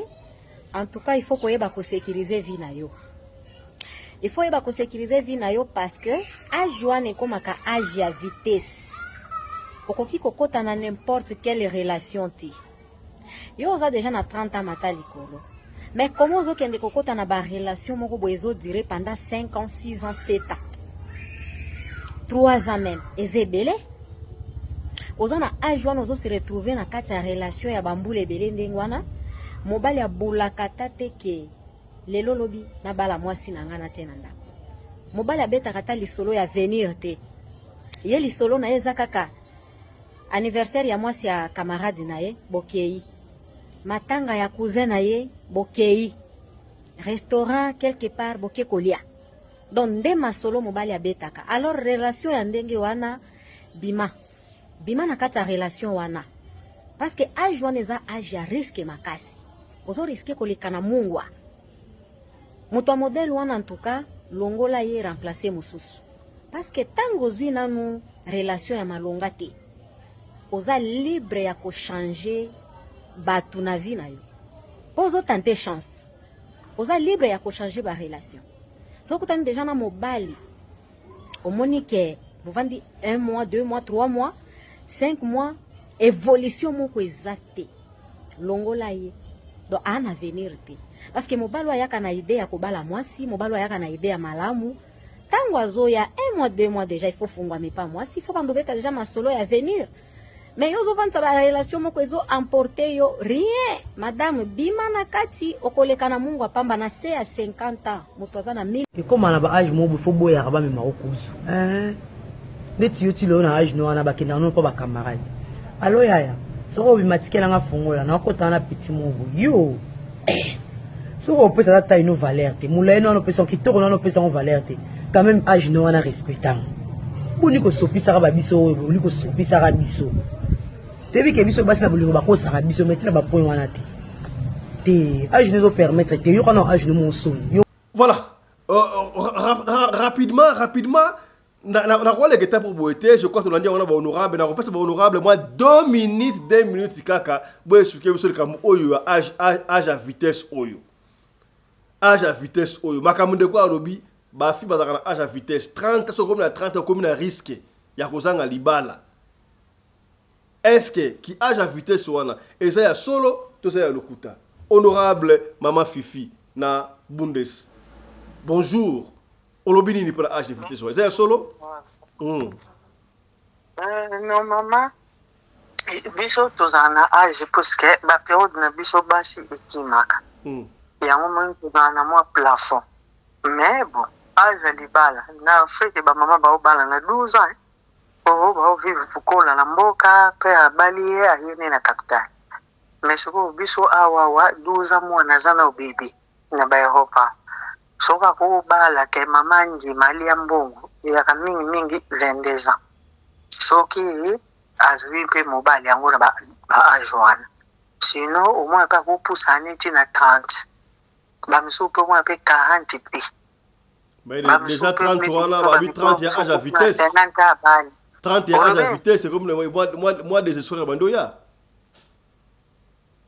Speaker 10: en tout cas il faut koyeba kosécuriser vie na yo. Il faut oyeba kosécuriser vie na yo parce que age wana ekomaka age ya vitesse. Okoki kokota na n'importe quelle relation te. Yo oza déjà na 30 ans mata likolo, mais comment ozokende kokota na barelation moko boye ezodure pendant 5 ans, 6 ans, 7 ans, 3 ans même? Eza ebele. Oza na age wana, ozo se retrouver na kati ya relation ya bambula ebele ndenge wana. Mobali abulaka ata te ke lelo lobi nabala mwasi na ngai natie na ndako. Mobali abetaka ata lisolo ya avenir te. Ye lisolo na ye eza kaka anniversaire ya mwasi ya camarade na ye, bokei matanga ya cousin na ye, bokei restaurant quelque part, boke kolia. Donc nde masolo mobali abetaka. Alors relation ya ndenge wana bima. Bima na kati ya relation wana. Parce que age wana eza age ya risque makasi. Ozo risquer koleka na mungwa. Moto ya modèle wana en tout cas longola ye remplacer mosusu. Parce que tango ozwi nanu relation ya malonga te, oza libre ya ko changer batu na vie na yo. Po ozo tenter chance. Oza libre ya ko changer ba relation. Soki okutani deja na mobali omoni ke bovandi 1 mois, 2 mois, 3 mois, 5 mois, evolution moko eza te. Longola ye. Donc a na avenir te. Parce que mobali oyo ayaka na idée ya kobala mwasi, mobali oyo ayaka na idée ya malamu, tango azoya 1 mois, 2 mois déjà il faut fungwama epa mwasi, il faut bando beta déjà masolo ya avenir. Mais yo ozovandisa ba relation moko ezo emporter yo rien. Madame, bima na kati okoleka na mungwa pamba na se ya 50 ans. Moto aza na 1000
Speaker 11: Ekoma na ba age moko boye faut boyaka ba mema yo kuzu eeh ndeti yo ti lelo na age no wana bakendaka no pa ba camarade allo yaya soki obima tikela nga fongola na okota wana petit moko boye yo eh soki opesa ata taille no valeur te molayi no wana opesa kitoko no wana opesa yango valeur te quand même age no wana respecte yango boni kosopisaka ba biso oyo boni kosopisaka biso toyebi ke biso basi na bolingo bakosaka biso mais tina ba point wana te te age no ezo permettre te yoka na age no mosoni.
Speaker 1: Voilà rapidement rapidement nakoleka etape oyo boye te. Je crois tolandi yango na bahonorable. Nakopesa bahonorable mwa 2 minutes, 2 minutes kaka boexplike biso likambo oyo ya age, age ya vitesse oyo, age ya vitesse oyo. Makambo ndeko alobi, bafi bazalaka na age ya vitesse 30. Soki okomi na 30, okomi na risque ya kozanga libala. Est ce que ki age ya vitesse wana eza ya solo to eza ya lokuta? Honorable mama Fifi na Bundes, bonjour. Olobi nini pona age de vitesse wana? Eza ya solo?
Speaker 12: Normalement biso tozala na age puisque ba periode na biso basi ekimaka. Yango omoni tozala na mwa plafond. Mais bon, age ya libala na Afrique ba mama baobala na 12 ans. Po bao vivre kola na mboka pe abali ye aye ne na capital mais sikoyo biso awa awa 12 ans muana aza nao bebe na ba Europe awa soki ako bala ke mama andima alia mbongo eyaka mingi mingi 22 ans soki azui pe mobali yango na ba age wana sinon omona pe ako pusana ne ti na 30 ba misusu pe omona pe 40 pe.
Speaker 1: Mais déjà 30 wana babi 30 ya âge ya vitesse, 30 ya âge ya vitesse ekomi na mwa désespoir ya bando ya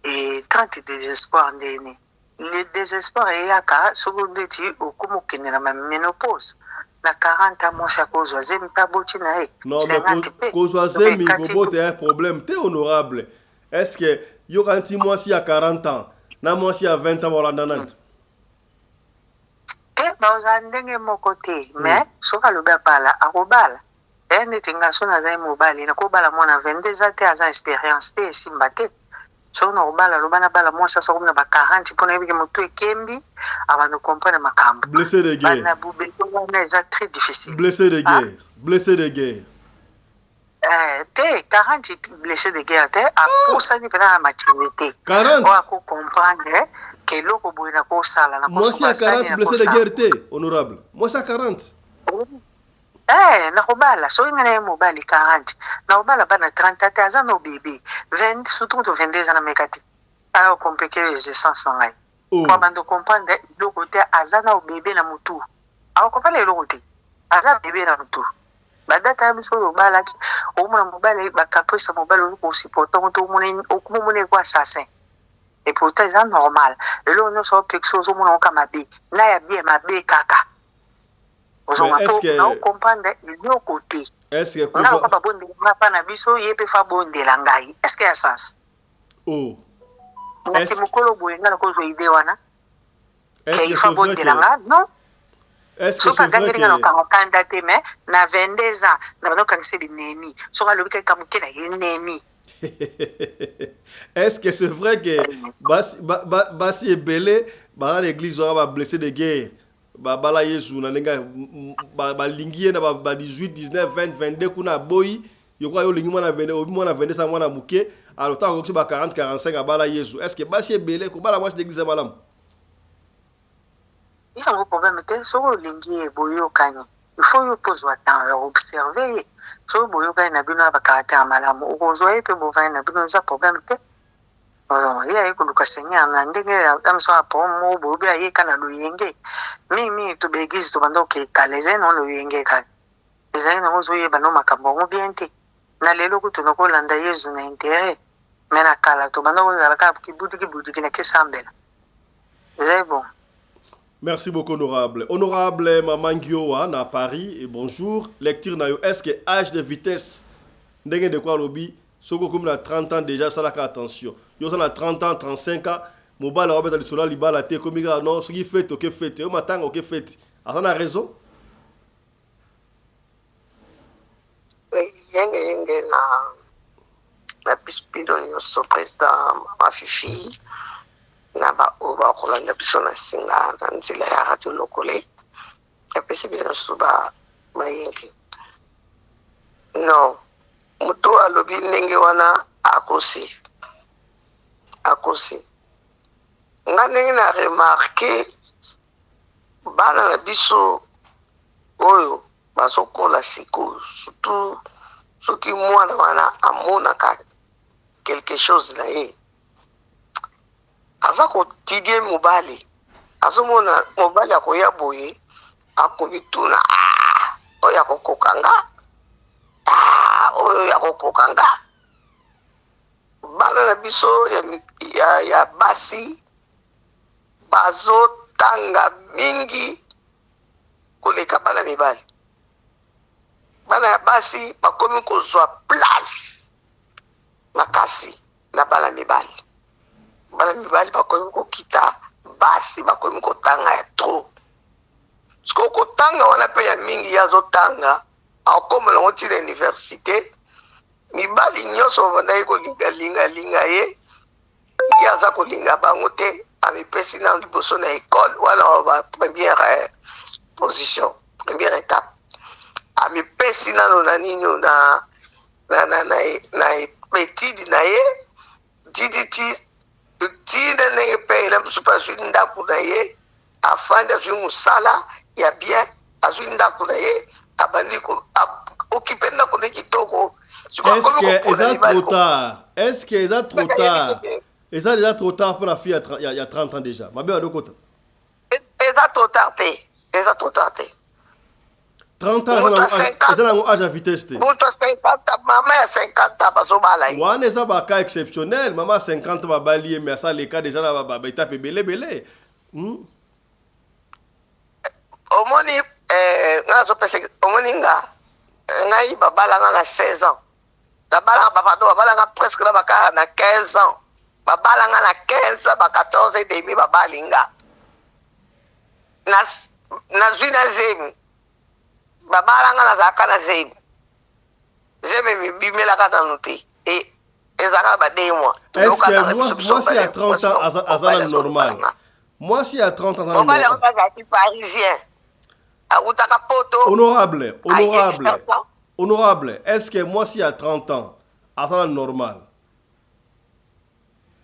Speaker 12: 30 désespoir ndeni le désespoir eyaka soki ndeti okomi okende na ménopause na 40 ans, mwasi akozwa zemi mpe aboti na ye.
Speaker 1: Non, mais kozwa zemi, kobota ya problème te. Honorable, est ce que yoka nti mwasi ya 40 ans na mwasi ya 20 ans balanda nani?
Speaker 12: Te, bakozala ndenge moko te, mais soki alobi abala, akobala. Eeh neti nga soki nazali mobali nakobala mwana 22 ans te, aza experience te, esimba te. Soki nakobala loba nabala mwasi asi akomi na ba 40 po nayebi ke mutu ekembi abanda ko comprendre makambo.
Speaker 1: Blessé de guerre.
Speaker 12: Bana bubebe wana eza très difficile.
Speaker 1: Blessé de guerre. Blessé de guerre.
Speaker 12: Eh, te 40 blessé de guerre te, apusani mpena na maturité
Speaker 1: 40
Speaker 12: oyo ako comprendre ke eloko boye nakosala.
Speaker 1: Mwasi ya 40 blessé de guerre te, honorable. Mwasi ya 40.
Speaker 12: Eh, nakobala soki ngai na ye mobali 40, nakobala bana 30 te, aza no bebe 20, surtout kutu 22 eza na meka te, aya compliqué existence na ngai.
Speaker 1: Oh.
Speaker 12: Po abanda comprendre eloko te, aza nao bebe na mutu, akocomprendre eloko te, aza bebe na mutu. Ba data ya biso oyo obalaki, omona mobali ba caprice ya mobali ozo ko supporter yango te, omona okoma omona ye ko assassin et pourtant eza normal. Eloko nionso opekisa ozomona yango kaka mabe na ya bien mabe kaka ozonga
Speaker 1: Mais est-ce
Speaker 12: po
Speaker 1: que
Speaker 12: nao comprendre eloko te.
Speaker 1: Est-ce que
Speaker 12: Nga
Speaker 1: kozwa
Speaker 12: lokola babondela nga pa na biso ye pe fa bondela ngai, est ce que ya sens?
Speaker 1: Oh.
Speaker 12: Nga
Speaker 1: Est-ce
Speaker 12: ti mokolo boye nga nakozwa idee wana
Speaker 1: Est-ce
Speaker 12: ke
Speaker 1: que
Speaker 12: il faut
Speaker 1: c'est vrai
Speaker 12: abondela
Speaker 1: que
Speaker 12: nga non.
Speaker 1: Est-ce que
Speaker 12: Soki
Speaker 1: c'est vrai
Speaker 12: agangeli nga na
Speaker 1: que
Speaker 12: okanga kanda te, mais na 22 ans na banda kokangisa binemi, soki alobi kaka moke na ye nemi.
Speaker 1: Est-ce que c'est vrai que basi ba, ba, basi ebele baza na église wana ba blessé de guerre, babala Yesu na ndenge balingi ye na ba 18, 19, 20, 22 kuna aboyi yokola yo olingi mwana 22, obi mwana 22 sa mwana moke, alors ntango akoki ba 40, 45 abala Yesu? Est-ce que basi ebele kobala mwasi na église ya malamu?
Speaker 12: Yango problème te soki olingi ye boyokani il faut yo pe ozua temps ya ko observer ye soki boyokani na bino na ba caractère ya malamu okozua ye pe bovandi na bino eza problème te ye aye koluka seigneur na ndenge ya mosusu na problème moko boye obe aye kaka na loyenge mingi mingi to ba eglise tobanda kokende kala ezali nango loyenge kaka ezali nango ozoyeba no makambo yango bien te na lelo kutu nakolanda yezu na interet mais na kala tobanda kozala kaka kibudiki budiki na kesambela ezali bon.
Speaker 1: Merci beaucoup honorable. Honorable Maman Ngiowa na Paris et bonjour. Lecture na yo est-ce que âge de vitesse ndenge ndeko alobi soki okomi na 30 ans déjà salaka attention. Yo oza na 30 ans 35 ans mobali akobeta lisolo ya libala te ekomi kaka non soki fete oke fete oyo matanga oke fete aza na raison?
Speaker 13: Yenge yenge na na bino nyonso president mama Fifi na ba oyo bakolanda biso na singa na nzela ya radio lokole napesi bino nyonso ba mayenge non moto oyo alobi ndenge wana akosi akosi nga ndenge na remarke bana na biso oyo bazokola sikoyo surtout soki mwana wana amonaka quelque chose na ye aza kotidie mobali azomona mobali akoya boye akomituna ah, oyo akokoka nga ah, oyo akokoka nga bana na biso ya, ya, ya basi bazotanga mingi koleka bana mibali. Bana ya basi bakomi kozwa place makasi na bana mibali. Bana mibali bakomi kokita, basi bakomi kotanga ya trop. Sikoyo kotanga wana pe ya mingi ye azotanga akomela yango ti na universite. Mibali nyonso babandaki kolinga linga linga ye ye aza kolinga bango te amipesi nano liboso na ecole wana ba première eh, position première étape amipesi nano na nini na na na na, na etide na ye tititi tina ndenge mpe na mosusu mpe azwi ndako na ye afandi azwi mosala ya bien azwi ndako na ye abandi okipe ndako na ye kitoko
Speaker 1: Est-ce que eza trop tard? Est-ce que eza trop tard? Eza déjà trop tard pour la fille ya, ya 30 ans déjà. Mabe adokota.
Speaker 13: Eza trop tard te. Eza trop tard te.
Speaker 1: 30 ans eza nango âge ya vitesse te.
Speaker 13: Moto ya 50 mama ya 50 ans bazobala ye.
Speaker 1: Wana eza ba cas exceptionnel. Mama ya 50 babali ye mais asa leka déjà na ba étape ebele ebele. Hmm?
Speaker 13: Omoni eh, nga nazopesa omoni nga ngai babala nga na 16 ans nabalaka ba pardon babala nga presque na bakaka na 15 ans babala nga na 15 ans ba 14 et demi babali nga nazwi na zemi babala nga nazalaka na zemi zemi emibimelaka nanu te e ezalaka na ba 2 mois
Speaker 1: Est-ce que mwasi ya 30 ans aza na normal Mwasi ya 30 ans
Speaker 13: mobali yango azalaki parisien awutaka poto.
Speaker 1: Honorable, honorable, honorable, est-ce que mwasi ya 30 ans aza na normal?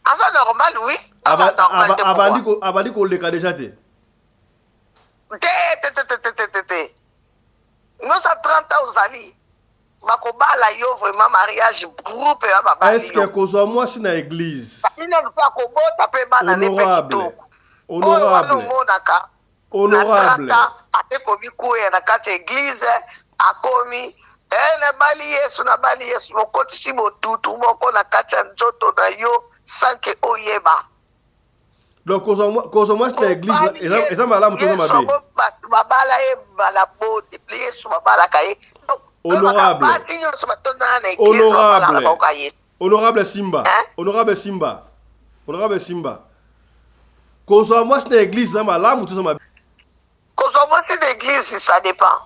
Speaker 13: Aza normal oui.
Speaker 1: Abandi abandi koleka déjà te.
Speaker 13: Te te te te te te te. Nyonso 30 ans ozali bakobala yo vraiment mariage groupe ya babali
Speaker 1: est-ce que kozwa mwasi na église
Speaker 13: ina mpe akobota mpe bana ne mpe kitoko
Speaker 1: honorable
Speaker 13: oyo wana omonaka
Speaker 1: honorable
Speaker 13: na 30 ans ate komikweya na kati ya église akomi eh, nabali yesu nabali yesu okotisi botutu moko na kati ya nzoto na yo sans que oyeba
Speaker 1: Donc kozwa mwasi na église eza malamu to eza mabe?
Speaker 13: Bato babala ye bala boni Yesu babalaka ye.
Speaker 1: Honorable.
Speaker 13: Basi nyonso batondana na église babalaka baoka Yesu.
Speaker 1: Honorable Simba. Honorable Simba. Honorable Simba. Kozwa mwasi na église eza malamu to eza mabe?
Speaker 13: Kozwa mwasi na église ça dépend.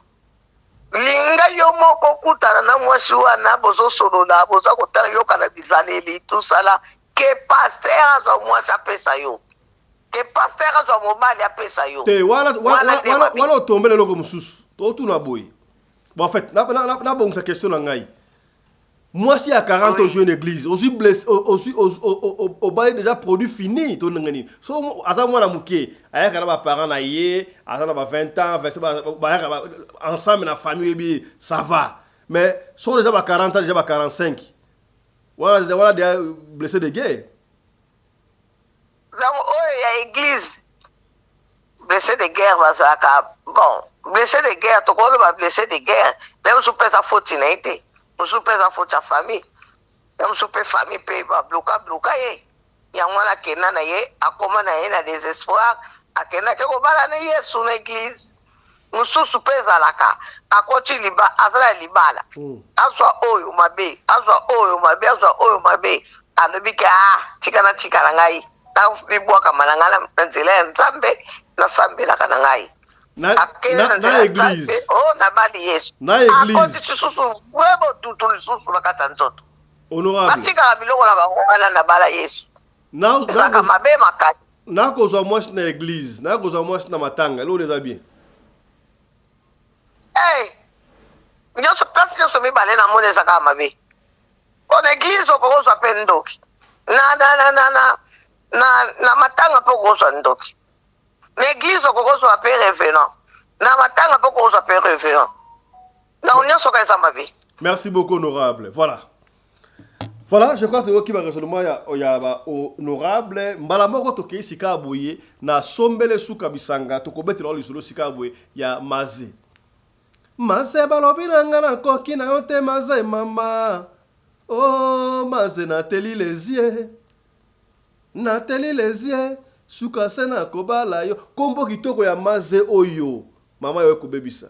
Speaker 13: Linga yo moko okutana na mwasi wana bozosolola boza kotala yokana bizaleli tout ça là que pasteur azwa mwasi apesa yo que pasteur azwa mobali apesa yo
Speaker 1: te wana wana wana otombela eloko mosusu totuna boye bon en fait nabongisa question na ngai Mwasi ya 40 ozwi na église, ozwi blessé, ozwi obali déjà produit fini to ndenge nini? So aza mwana moke, ayaka na ba parents na ye, aza na ba 20 ans, 25 bayaka ensemble na famille oyebi ça va. Mais so déjà ba 40 ans, déjà ba 45. Wana wana déjà blessé de guerre.
Speaker 13: Donc oyo ya église blessé de guerre bazalaka bon blessé de guerre tokoloba blessé de guerre nde mosusu mpe eza foti na ye te mosusu mpe eza foti ya famille nde mosusu mpe famille mpe babloka bloka ye yango wana akenda na ye akoma na ye na désespoir akendaki kobala na yesu na église mosusu mpe ezalaka akoti liba aza na libala hmm. azwa oyo mabe azwa oyo mabe azwa oyo mabe alobi ke ah tika natika na ngai namibwakama na ngai na nzela ya nzambe nasambelaka na ngai akende na nzela ya nzambe o oh, nabali yesu akoti lisusu vre botutu lisusu na kati ya nzoto batikaka biloko na bango wana nabala yesu ezalaka mabe makasi
Speaker 1: Nakozwa mwasi na eglise, nakozwa mwasi na matanga, eloko eza bien.
Speaker 13: Hey, nyonso place nyonso mibale na moni eza kaka mabe. Mpo na eglise okokozwa mpe ndoki na, na, na, na, na, na, na matanga mpe okozwa ndoki na eglise okokozwa mpe revenant na matanga mpe okozwa mpe revenant donc nyonso kaka eza mabe.
Speaker 1: Merci beaucoup honorable. Voilà. Voilà, je crois toyoki ba raisonnement ya, ya ba honorable mbala moko tokei sika boye na sombele suka bisanga tokobetela yo lisolo sika boye ya maze maze balobi na nga nakoki na yo te maze mama oh maze nateli lezie nateli lezie suka se nakobala yo kombo kitoko ya maze oyo mama yo ekobebisa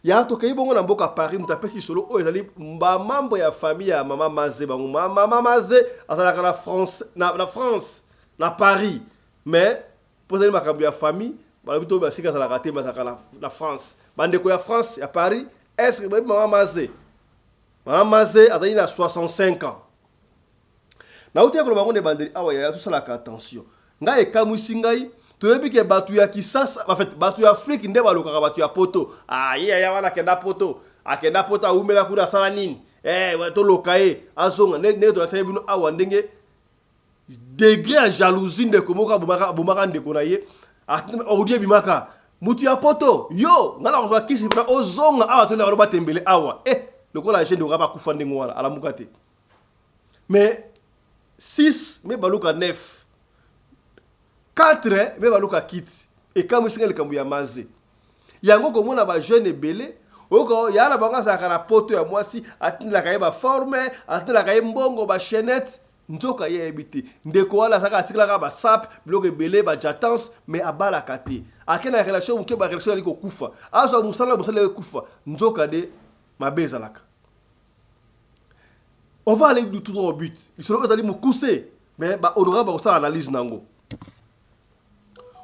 Speaker 1: Ya tokeyi bongo na mboka Paris, moto apesi lisolo oyo ezali ba membre ya famille ya mama Maze. Bango mama Maze azalaka na France, na, na France, na Paris. Mais mpo ezali makambo ya famille, balobi to basika azalaka te, azalaka na, na France. Bandeko ya France ya Paris, est-ce que boyebi mama Maze? Mama Maze azali na 65 ans. Nauti ya koloba yango na ebandeli awa yaya, tosalaka attention. Ngai ekamwisi ngai, toyebi ke bato ya Kisasa, en fait, bato ya Afrique nde balokaka bato ya poto. Ah, ye yaya wana akenda poto, akenda poto awumela kuna asala nini? Eh, toloka ye, azonga. Ndenge tolakisaki bino awa ndenge degre ya jalousie ndeko moko abomaka, abomaka ndeko na ye. Ordi ebimaka. Mutu ya poto, yo, ngai nakozwa kisi mpona ozonga awa toleka batembele awa. Eh, lokola je ndeko abakufa ndenge wana, alamuka te. Mais 6 me baluka 9 4 me baluka kiti ekamwisi ngai likambo ya maze yango komona ba jeune ebele oyoka ya na bango azalaka na poto ya mwasi atindelaka ye baforme atindelaka ye mbongo bachainette nzoka ye ayebi te ndeko wana azalaka atikelaka basap biloko ebele bajatance mais abalaka te ake na relation moke barelation ezali kokufa azwa mosala mosala ekufa nzoka nde mabe ezalaka On va aller tout droit au but. Lisolo oyo ezali mokuse, mais ba honorable bakosala analyse na yango.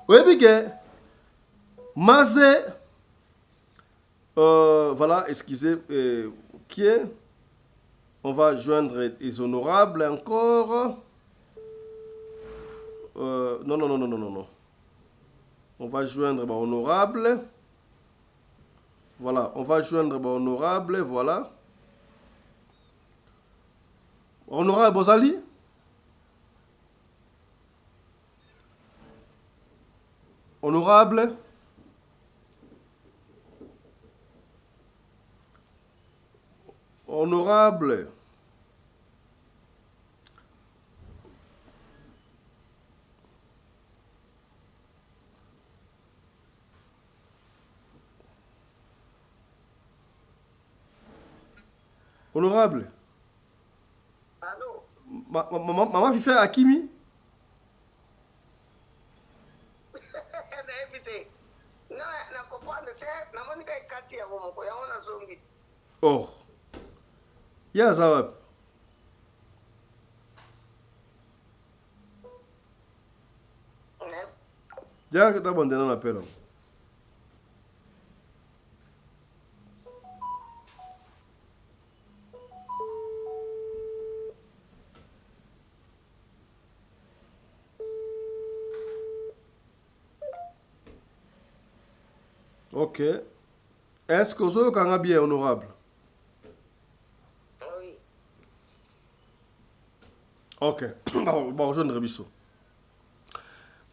Speaker 1: Oyebi ke Maze euh, voilà, excusez, euh, qui est On va joindre les honorables encore. Euh, non, non, non, non, non, non, non. On va joindre ba honorable. Voilà, on va joindre ba honorable, voilà. Honorable Bozali Honorable Honorable Honorable.
Speaker 13: Allô?
Speaker 1: Ma, ma, ma, maman Fifi akimi?
Speaker 13: Nayebi te. Nga na comprendre te, namoni kaka ekati yango moko, yango nazongi.
Speaker 1: Oh. Ye aza wapi? Diaka ta bondela na pelo. Ok. Est-ce que ozoyoka nga bien honorable?
Speaker 13: Oui.
Speaker 1: Ok, barejoindre biso.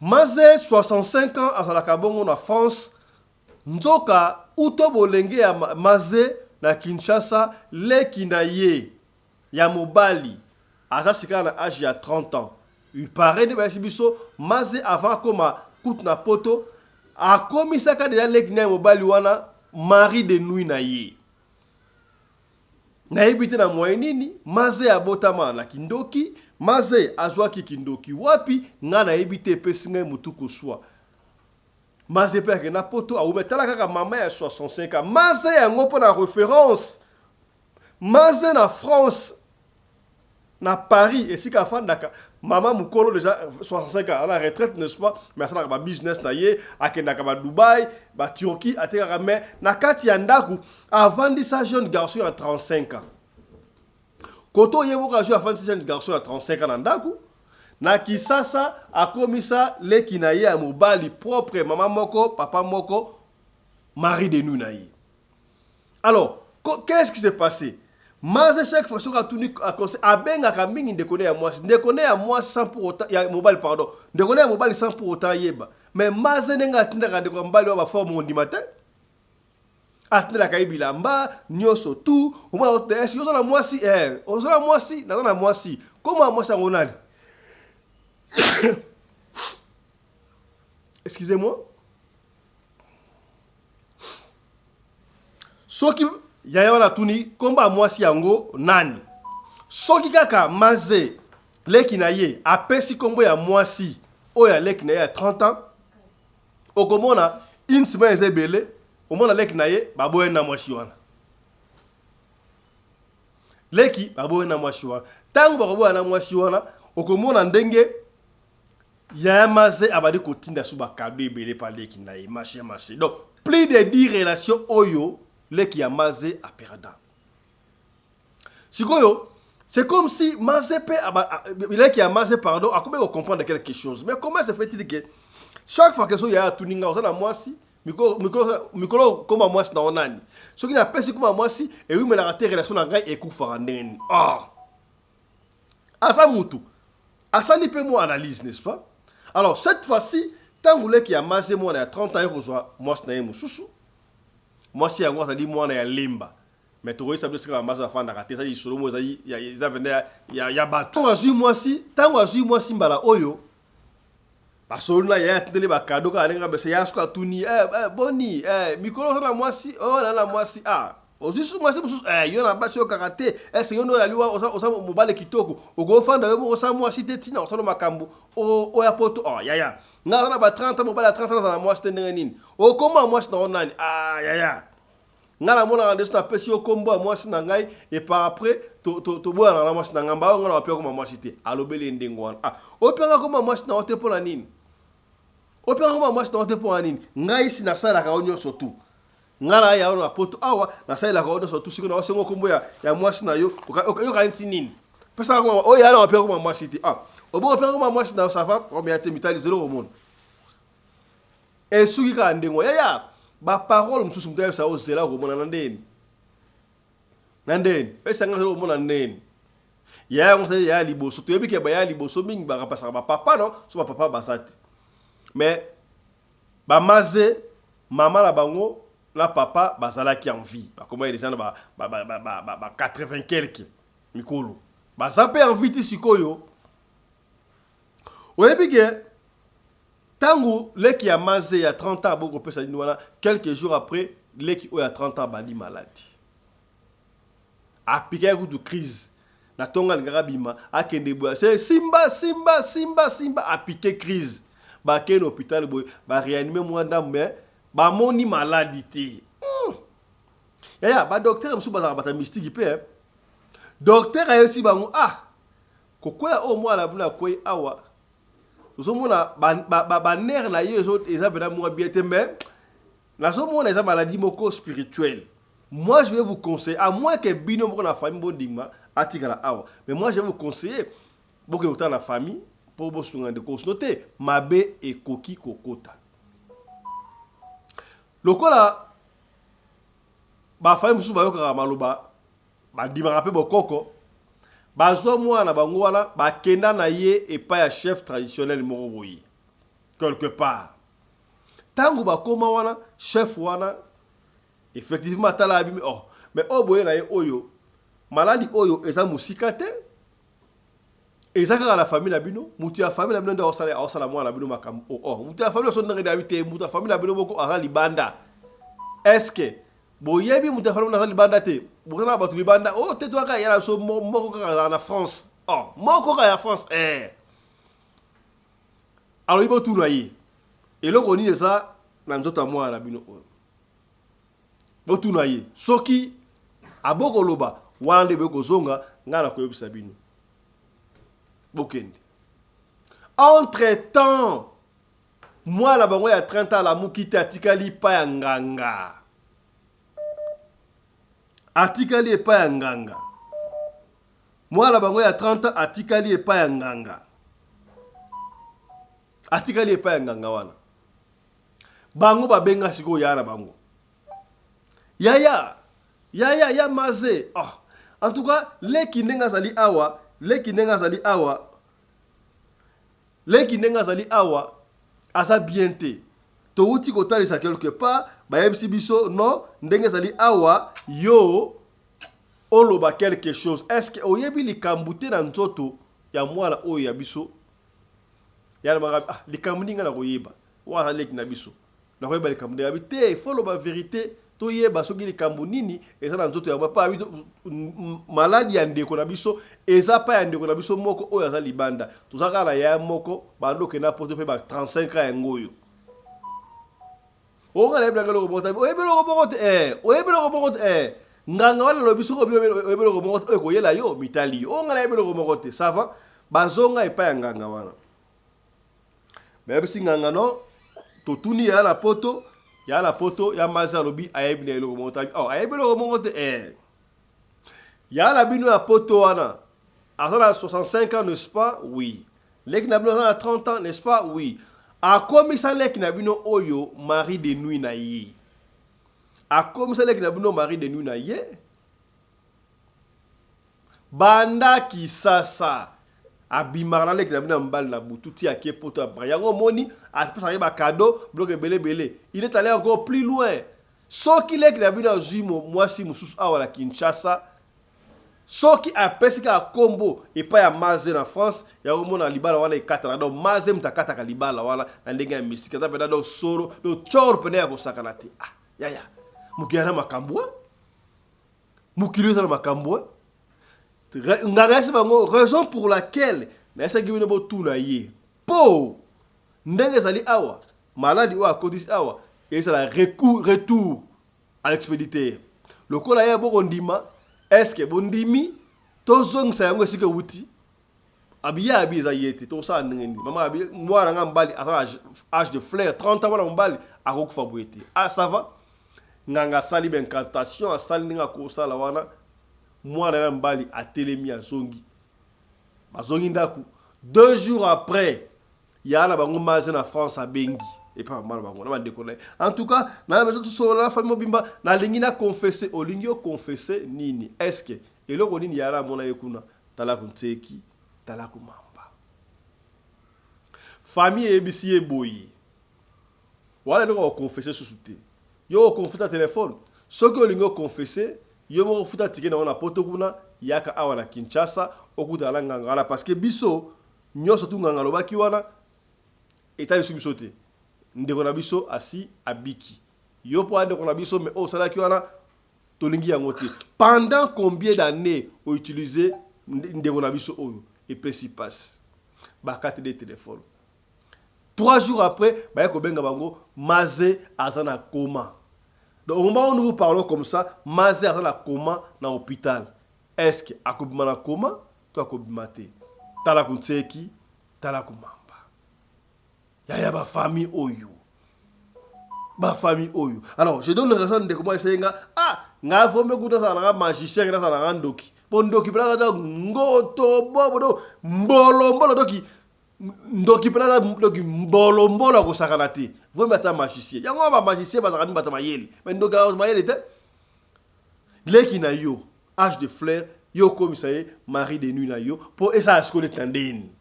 Speaker 1: Maze 65 ans azalaka bongo na France, nzoka uto bolenge ya Maze na Kinshasa leki na ye ya mobali aza sika na age ya 30 ans. Il paraît nde bayesi biso Maze avant akoma kutu na poto akomisaka deja leki na ye mobali wana mari de nuit na ye. Nayebi te na moyen nini Maze abotama na kindoki, Maze azwaki kindoki wapi, ngai nayebi te epesi ngai mutu koswa. Maze pe akenda poto awumi tala kaka mama ya 65 ans. Maze yango mpo na reference Maze na France na Paris esika afandaka mama mukolo deja 65 ans à la retraite n'est-ce pas mais asalaka ba business na ye akendaka ba Dubaï ba Turquie atekaka mais na kati ya ndaku avandisa jeune garçon ya 35 ans koto ye moko azwi afandisa jeune garçon ya 35 ans na ndaku na Kisasa akomisa leki na ye ya mobali propre mama moko papa moko mari de nuit na ye. Alors, qu'est-ce qui s'est passé? Maze chaque fois soki atuni conseil abengaka mingi ndeko ne ya mwasi, ndeko ne ya mwasi sans pour autant ya mobali pardon, ndeko ne ya mobali sans pour autant ayeba. Mais Maze ndenge atindaka ndeko ya mobali wa ba forme ondima te. Atindelaka ye bilamba nyonso tout, omona est-ce que oza na mwasi eh, oza na mwasi, naza na mwasi. Koma mwasi yango nani? Excusez-moi. Soki yaya wana atuni kombo ya mwasi yango nani, soki kaka Maze leki na ye apesi kombo ya mwasi oyo ya leki na ye ya 30 ans, okomona une semaine eza ebele, omona leki na ye baboyani na mwasi wana. Leki baboyani na mwasi wana. Tango bakoboya na mwasi wana, okomona ndenge Yaya Maze abandi kotinda su ba cadeau ebele pa leki na ye machin machin donc plus de 10 relations oyo leki ya Maze a perda. Sikoyo c'est comme si Maze pe leki ya Maze pardon akomi ko comprendre quelque chose mais comment se fait-il que chaque fois que so yaya atuni nga oza na mwasi mikolo mikolo koma mwasi na yo nani soki napesi koma mwasi ewumelaka te relation na ngai ekufaka ndenge nini ah Aza mutu. Asali pe mua analyse n'est-ce pas? Alors cette fois-ci tangu leki ya Maze mwana ya 30 ans aye kozwa mwasi na ye mosusu, mwasi yango azali mwana ya Lemba. Mais tokoyebisa bino esika ba Maze bafandaka te, eza lisolo moko ezali ya eza penza ya, ya, ya batu. Tango azwi mwasi, tango azwi mwasi mbala oyo, basololi na yaya atindeli ba cadeau kaka ndenge abesa yaya soki atuni eh, eh, boni eh, mikolo oza na mwasi oh, na na mwasi ah ozwi susu mwasi mosusu eh, yo na basi oyokaka te ese yo nde ozali oza, oza mobali kitoko okofanda yo moko osa mwasi te ntina osala makambo oya poto oh, yaya ngai aza na ba 30 ans mobali ya 30 ans aza na mwasi te ndenge nini okoma mwasi na yo nani ah, yaya Ngai namonaka nde soki napesi yo kombo ya mwasi na ngai et par après toboyanaka na mwasi na ngai mbala oyo ngai nakopia kombo ya mwasi te. Alobeli ye ndenge wana. Ah, opia ngai kombo ya mwasi na yo te mpo na nini? Opia ngai kombo ya mwasi na yo te mpo na nini? Ngai si nasalelaka yo nyonso tout. Ngai na ya yo na poto awa nasalelaka yo nyonso tout sikoyo naosenga kombo ya, ya mwasi na yo okanisi nini? Pesa kombo oyo ya na opia kombo ya mwasi te. Ah, oboko opia kombo ya mwasi na yo ça va? Omeya te mitali zelo komona. Esuki kaka ndenge wana. Yaya, ba parole mosusu moto ayebisa yo zela okomona na ndeni. Na ndeni. Pesa nga zela okomona ndeni. Yaya yango sasa yaya liboso. Toyebi ke ba yaya liboso mingi ba remplaçaka ba papa non? So ba papa baza te. Mais ba maze mama na bango na papa bazalaki en vie. Bakomaki deja na ba ba ba ba ba, ba, ba 80 quelque mikolo. Baza pe en vie ti sikoyo. Oyebi ke Tangu leki ya Maze ya 30 ans aboyi kopesa nini wana, quelques jours après leki oyo ya 30 ans abandi maladi. Apikaki kutu crise. Na tongo alingaka abima, akende boye ase simba simba simba simba apike crise. Bakei na hopital boye, ba reanimer mwa ndambu mais bamoni maladi te. Hum! Yaya, ba docteur mosusu bazalaka bato ya mystique pe hein. Docteur ayebisi bango ah kokweya oyo mwana na bino akwei awa Ozomona ba nerfs na ye eza pena mua bien te mais nazomona eza maladie moko spirituelle. Moi je vais vous conseiller à moins que bino moko na famille bondima atikala awa mais moi je vais vous conseiller bokende kotala na famille po bosunga ndeko sinon te mabe ekoki kokota. Lokola ba famille mosusu bayokaka maloba bandimaka pe bokoko. Bazwa mwana na bango wana, bakenda na ye epai ya chef traditionnel moko boye quelque part. Tango bakoma wana, chef wana effectivement atala abimi, oh mais oyo boye na ye oyo maladi oyo eza mosika te, eza kaka na famille na bino, mutu ya famille na bino nde aosala aosala mwana na bino makambo oh, oh mutu ya famille na biso ndenge nde abi te, mutu ya famille na bino moko aza libanda. Est-ce que Boyebi moto ya famille aza libanda te? Boza na bato libanda? Oh te, toyaka ya na biso moko kaka azala na France. Oh, moko kaka ya France. Eh. Alobi botuna ye. Eloko nini eza na nzoto ya mwana na bino oyo? Botuna ye. Soki abokoloba wana nde boye kozonga ngai nakoyebisa bino. Bokende. Entre temps Mwana bango ya 30 ans alamuki te atikali epai ya nganga. Atikali epai ya nganga. Mwana bango ya 30 ans atikali epai ya nganga. Atikali epai ya nganga wana. Bango babenga sikoyo yaya na bango. Yaya, yaya, ya maze. Oh. En tout cas, leki ndenge azali awa, leki ndenge azali awa, Leki ndenge azali awa aza bien te towuti kotalisa quelque part bayebisi biso non ndenge ezali awa yo oloba quelque chose est ce que oyebi likambu te na nzoto ya mwana oyo ya biso ya na ah, likambu nini nga nakoyeba oyo aza leki na biso Nakoyeba likambo ndenge abi te faut loba verite toyeba soki likambo nini eza na nzoto ya pa abi maladi ya ndeko na biso eza pa ya ndeko na biso moko oyo aza libanda toza kaka na yaya moko banda okenda poto pe ba 35 ans yango oyo onga nayebi nanga eloko moko te oyebi eloko moko te eh oyebi eloko moko te eh nganga wana alobi soki oyebi eloko moko te oyo ekoyela yo mitali yo onga nayebi eloko moko te ça va bazonga epai ya nganga wana Bayebisi nganga no totuni yaya na poto yaya na poto ya mazi alobi ayebi na eloko moko te oh, ayebi eloko moko te eh. Yaya na bino ya poto wana aza na 65 ans n'est-ce pas? Oui. Leki na bino aza na 30 ans n'est-ce pas? Oui. Akomisa leki na bino oyo mari de nuit na ye. Akomisa leki na bino mari de nuit na ye. Banda kisasa abimaka na leki na bino ya mobali na butu ti ake poto abimaka yango omoni apesaka ye ba cadeau biloko ebele ebele il est allé encore plus loin soki leki na bino azui mwasi mosusu awa na Kinshasa soki apesi kaka kombo epai ya Maze na France yango omona libala wana ekatana donc Maze moto akataka libala wana na ndenge ya mystique aza pena donc soro donc tshor pena ya kosakana te ah yaya mokili na makambo hein? Mokili eza na makambo hein. Nganga yasi bango raison pour laquelle nayesaki bino botuna ye po ndenge ezali awa maladi oyo akotisi awa ezala recours retour à l'expéditeur lokola ye bokondima est ce que bondimi tozongisa yango esika ewuti Abi ye abi eza ye te tokosala ndenge nini mama abi mwana nga mobali aza na age de fleur 30 ans mwana mobali akokufa boye te ah ça va nganga asali ba incantation asali ndenge akosala wana mwana ya mobali atelemi azongi bazongi ndaku deux jours après ya na bango maze na France abengi epa mama na bango na bandeko na ye en tout cas na besoin tosolola na famille mobimba nalingi na confesse olingi o confesse nini est ce que eloko nini yara amona ye kuna Tala ku nseki, tala ku mamba. Famille eyebisi ye boye. Wana eloko ya ko confesser susu te. Yo o confesser na telephone? Soki olingi o confesser, yo moko futa ticket na yo na poto kuna, yaka awa na Kinshasa okutana na nganga wana parce que biso nionso tout nganga alobaki wana etali biso te. Ndeko na biso asi abiki. Yo po aza ndeko na biso mais oyo osalaki wana Tolingi yango te. Pendant combien d'annees o utiliser ndeko na biso oyo? Epesi pasi. Bakati nde telephone. 3 jours après, baye kobenga bango, Maze aza na coma. Donc au moment où nous vous parlons comme ça, Maze aza na coma na hopital. Est-ce que akobima na coma to akobima te? Tala kunseki, tala kumamba. Yaya ba famille oyo. Ba famille oyo. Alors, je donne raison ndeko moi essaye nga ah nga vombe kuta sala nga magicien nga sala nga ndoki. Po ndoki pela nga ngoto bobo do mbolo mbolo doki ndoki pela ndoki mbolo mbolo akosakana te. Vombe ata magicien. Yango ba magicien bazaka mi bata mayele. Mais ndoki mayele te. Leki na yo âge de fleur. Yo okomisa ye mari de nuit na yo mpo esala sikoyo neti na ndeni.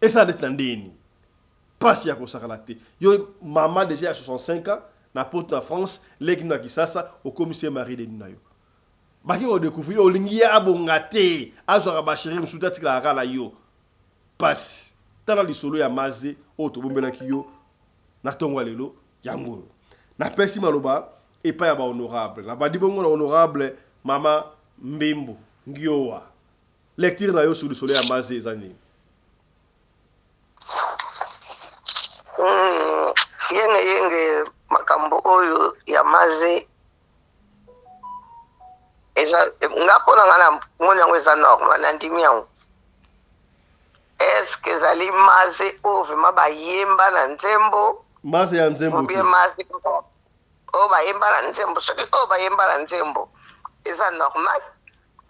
Speaker 1: Esala neti na ndeni. Pasi ya kosakana te. Yo mama dejà ya 65 ans na poto na France, leki no na Kisasa okomisi ye mari de nuit na yo. Bake ko decouvrir olingi ye abonga te, azwaka ba cherie mosusu te atikalaka kaka na yo. Pasi. Tala lisolo ya Maze oyo tobombelaki yo na tongo ya lelo yango oyo. Napesi maloba epai ya ba honorable. Nabandi bongo na honorable mama Mbembo Ngiowa. Lecture na yo sur lisolo ya Maze eza nini?
Speaker 13: Yenge yenge makambo oyo ya Maze eza nga mpo na nga na moni yango eza normal nandimi yango est-ce que ezali maze oyo vraiment bayemba na nzembo
Speaker 1: Maze ya nzembo
Speaker 13: ou bien
Speaker 1: te.
Speaker 13: maze kaka oyo bayemba na nzembo soki oyo bayemba na nzembo eza normal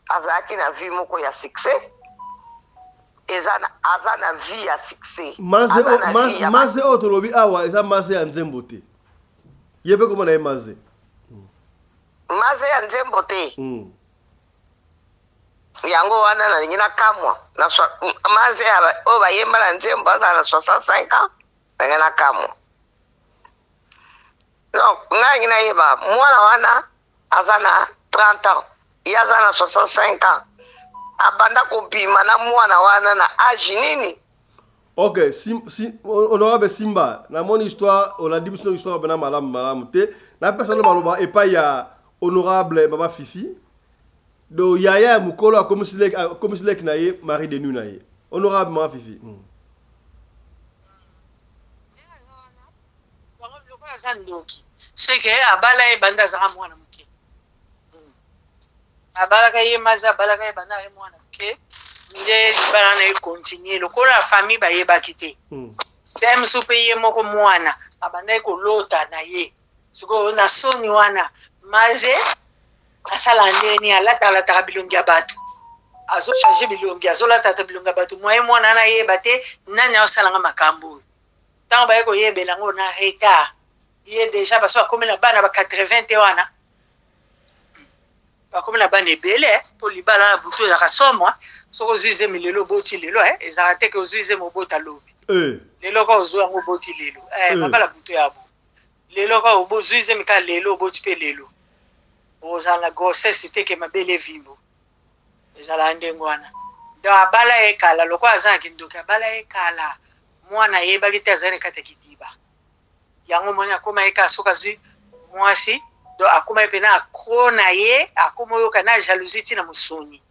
Speaker 13: azalaki na vie moko ya succès eza na, aza na vie ya succès
Speaker 1: Maze
Speaker 13: aza
Speaker 1: oyo
Speaker 13: na
Speaker 1: ma,
Speaker 13: vie ya
Speaker 1: maze oyo tolobi awa eza maze ya nzembo te. Ye mpe komona ye maze.
Speaker 13: Maze ya nzembo te. Yango wana nalingi nakamwa na maze ya oyo bayemba na nzembo azala na 65 ans nalingi nakamwa. Donc ngai nalingi nayeba mwana wana aza na 30 ans ye aza na 65 ans abanda kobima na mwana wana na age nini?
Speaker 1: Ok, sim, sim, honorable Simba, namoni histoire, olandi biso histoire pena malamu malamu te. Napesa no maloba epai ya honorable mama Fifi. Do yaya ya mokolo akomisi leki akomisi leki na ye mari de nuit na ye. Honorable mama Fifi.
Speaker 12: Lokola aza ndoki seke abala ye banda azaka mwana moke abalaka ye maza abalaka ye banda ye mwana moke nde libala na ye continue lokola famille bayebaki te se mosusu mpe ye moko mwana abandaki kolota na ye sikoyo na soni wana maze asala ndeni alatalataka bilongi ya bato azochange bilongi azolatata bilongi ya bato moye mwana wana ayeba te nani aosalanga makambo oyo ntango baye koyebela yango na retard ye deja basi bakomi na bana ba 80 te wana bakomi na bana ebele mpo libala na butu ezalaka somo soki ozwi zemi lelo oboti lelo ezalaka te ke ozwi zemi obota lobi lelo ka ozwi yango oboti lelo mabala butu ya bo lelo ka ozwi zemi kaka lelo oboti mpe lelo ozala na grossesse te ke mabele evimbo ezalaka ndenge wana donc abala ye kala lokola aza na kindoki abala ye kala mwana ayebaki te azali na kati ya kidiba yango moni akóma ye kaka soki azwi mwasi donc akóma ye mpena accro na ye akóma oyoka na jalousie ntina mosoni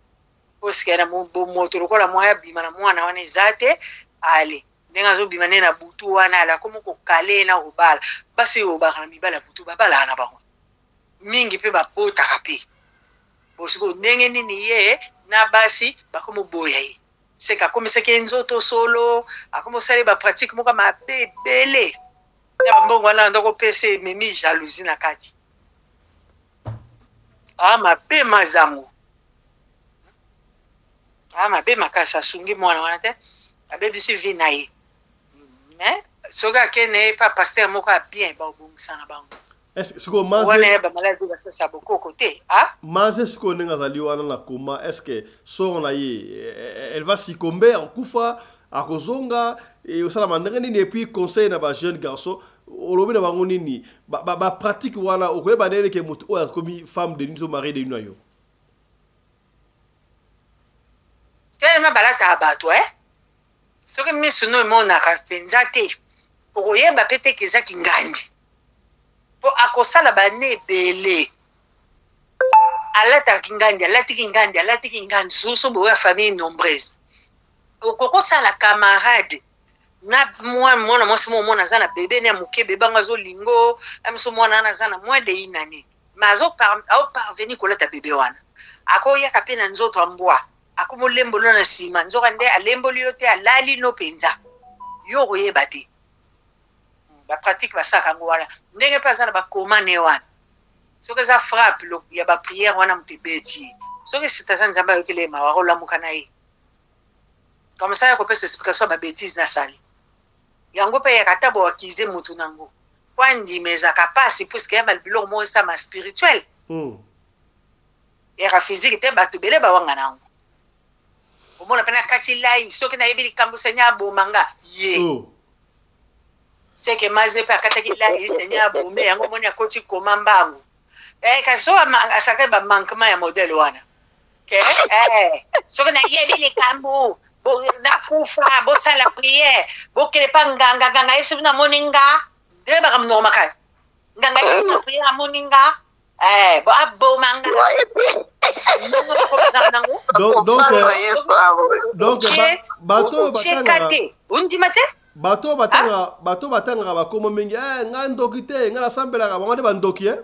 Speaker 12: posike na bomoto lokola mwa abima na mwana wana eza te ale ndenge azobima nde na butu wana ale akóma kokale ye na kobala basi oyo obaka na mibali ya butu babalaka na bango mingi mpe babotaka mpe bosiko ndenge nini ye na basi bakomoboya ye seke akomisaki ye nzoto solo akomi osala ye bapratique moko mabe ebele na bambongo wana anda kopesa ememi jalousie na kati a mabe mazango a mabe makasi asungi mwana wana te abebisi vie na ye mais soki akende ye pa pasteur moko ya bien baobongisa na bango
Speaker 1: sikoyo
Speaker 12: wana ya bamaladi oyo basalisa bokoko te ah?
Speaker 1: Maze sikoyo ndenge azali wana na koma est ce que sort na ye elle va succomber akokufa akozonga osalama ndenge nini? Et puis conseil na bajeune garçon olobi na bango nini? Bapratique wana okoyeba ndenge ke moto oyo akomi femme de nuit to mari de nuit na yo.
Speaker 12: Telema balataka bato eh? Soki miso no emonaka mpenza te okoyeba mpe te ke eza kingandi mpo akosala bane ebele alataka kingandi alati kingandi alati kingandi susu boyo ya famille nombreuse okokosala camarade na mwa mwana mwasi mo omona aza na bebe ne ya moke bebe yango azolingo miso mwana wana aza na moins de une année mais azoparvenir kolata bebe wana akoyaka mpe na nzoto ya mbwa akomolembola na nsima nzoka nde alemboli yo te alali no mpenza yo okoyeba te bapratique basalaka yango wana ndenge mpe aza na bakoma ne wana soki eza frappe ya baprière wana moto ebeti ye soki sitata nzambe ayokeli ye mawa akolamuka na ye comme ça ya kopesa explication ya babêtise nasali yango mpe eyaka ata boakize motu nango po andima ezalaka mpasi puisque ya biloko moko esama spirituel.
Speaker 14: Eyaka physique te, bato ebele bawangana yango. Omona pe na kati layi, soki nayebi likambo Seigneur aboma nga, ye.
Speaker 1: Oh.
Speaker 14: Seke maze pe akataki layi, Seigneur abome, yango omoni akoti koma mbangu. Eh, kasi soki asakaki ba manquement ya modèle wana. Ke, eh, soki nayebi likambo, bo, nakufa, bosala prière, bokende pa nganga, nganga ayebisi bino amoni nga, nde makambo noko makasi. Nganga ayebisi bino prière amoni nga, Eh, bo aboma nga. Ndenge moko bazala nango.
Speaker 1: Donc, donc, euh, donc bato oyo batangaka
Speaker 14: te ondima te
Speaker 1: bato oyo batangaka bato oyo batangaka bakombo mingi eh, ngai ndoki te ngai nasambelaka bango nde bandoki eh?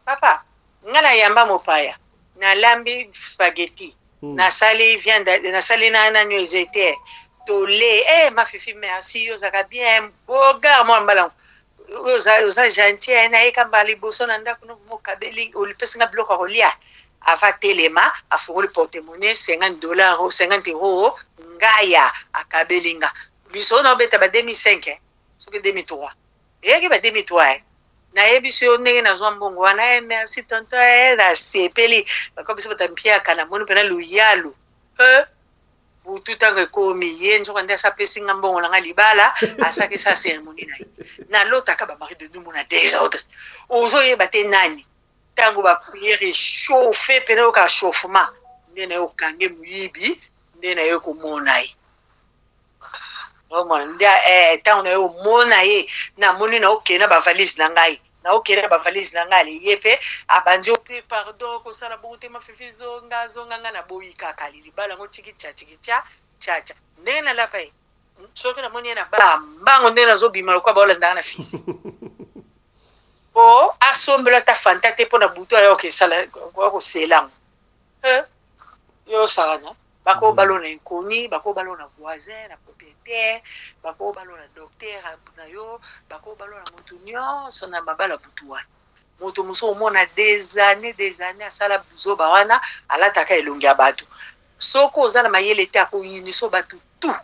Speaker 14: Papa, nga nayamba mopaya nalambi spaghetti nasali viande nasali na nani oyo eza te tole eh ma fifi merci yo ozalaka bien beau gars mwana mbala oyo oza oza gentil eh, nayeka mbala liboso na ndako no mokabeli olipesi nga biloko ya kolia ava telema afungoli porte monnaie 50 dollars 50 euro ngaya akabeli nga biso na obeta ba 2005 eh, soki 2003 eyaki ba 2003 eh. Nayebisi yo ndenge nazwa mbongo wana eh, merci tonton eh, nasepeli bakomi biso bata mpiaka namoni mpena luyalu eh, butu ntango ekomi ye nzoka nde asapesi nga mbongo na nga libala asaki sa cérémonie na ye nalotaka ba mari de nuit mona désordre ozoyeba te nani ntango ba prière echauffe pene oyoka chauffement nde na ye okange moyibi nde na ye komona ye omona nde eh, ntango na ye omona ye namoni na okende na bavalise na ngai na okende na bavalise na ngai ale ye mpe abandi ope pardon kosala bongo te mafifi zonga zonga ngai naboyi kaka libala yango tiki tya tiki tya tya tya ndenge nalapa ye soki namoni ye na ba mbango ndenge nazobima lokola baolandaka na fisi po asombela ata fanta te mpo na butu aya okesala kosela yango eh, yo osakana bako balona inconnu bako balona voisin na propriétaire bako balona docteur na yo bako balona motu nyonso na mabala butu wana moto mosusu omona des années des années asala buzoba wana alataka elongi ya bato soki oza na mayele te akoyiniso bato tout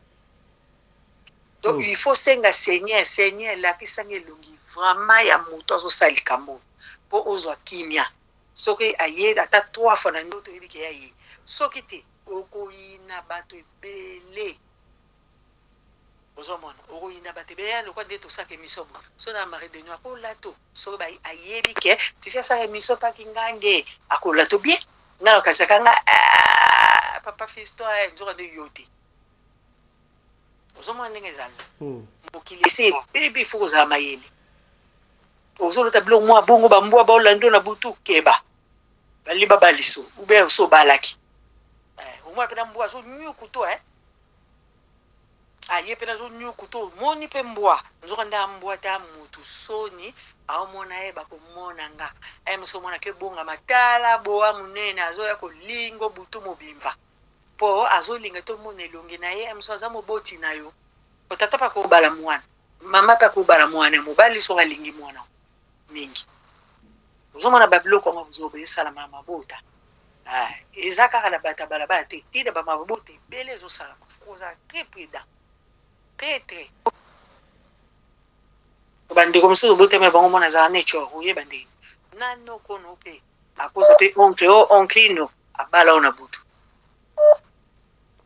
Speaker 14: donc il faut senga seigneur seigneur lakisanga elongi vraiment ya moto azosala likambo mpo ozwa kimia soki aye ata trois fois na ndoto oyebi ke ya ye soki te okoyina bato ebele ozomona okoyina bato ebele ya lokwa nde tosaka émission bo so na mari de nuit akolato soki ayebi ke fifi asaka émission paki ngange akolato bien nga na okasaka nga ah, papa fiston nzoka nde yo te ozomona ndenge ezali mokili ese ebebi ifo kozala mayele ozolota biloko mwa bongo bambwa baolanda na butu keba balingi babaliso ube oso obalaki omona mpena mbwa azonyuku to aye mpena azonyuku to omoni mpe mbwa nzoka nde ambwa ta motu soni aomona ye bakomona nga aye moso omonaka ebongama tala boa monene azoya kolingo butu mobimba mpo azolinga tomona elongi na ye moso aza moboti na yo tata mpe akobala mwana mama mpe akobala mwana mobali soki alingi mwana mingi ozomona babiloko yango bozoba esalama na mabota eza kaka na bato ya balabala te ntina bamabota ebele ezosalama faut kozala très prudent très très bandeko mosusu obotamela bango mwana azala neti oyeba ndenge nano kono mpe akoza mpe oncle o oncle ino abala oyo na butu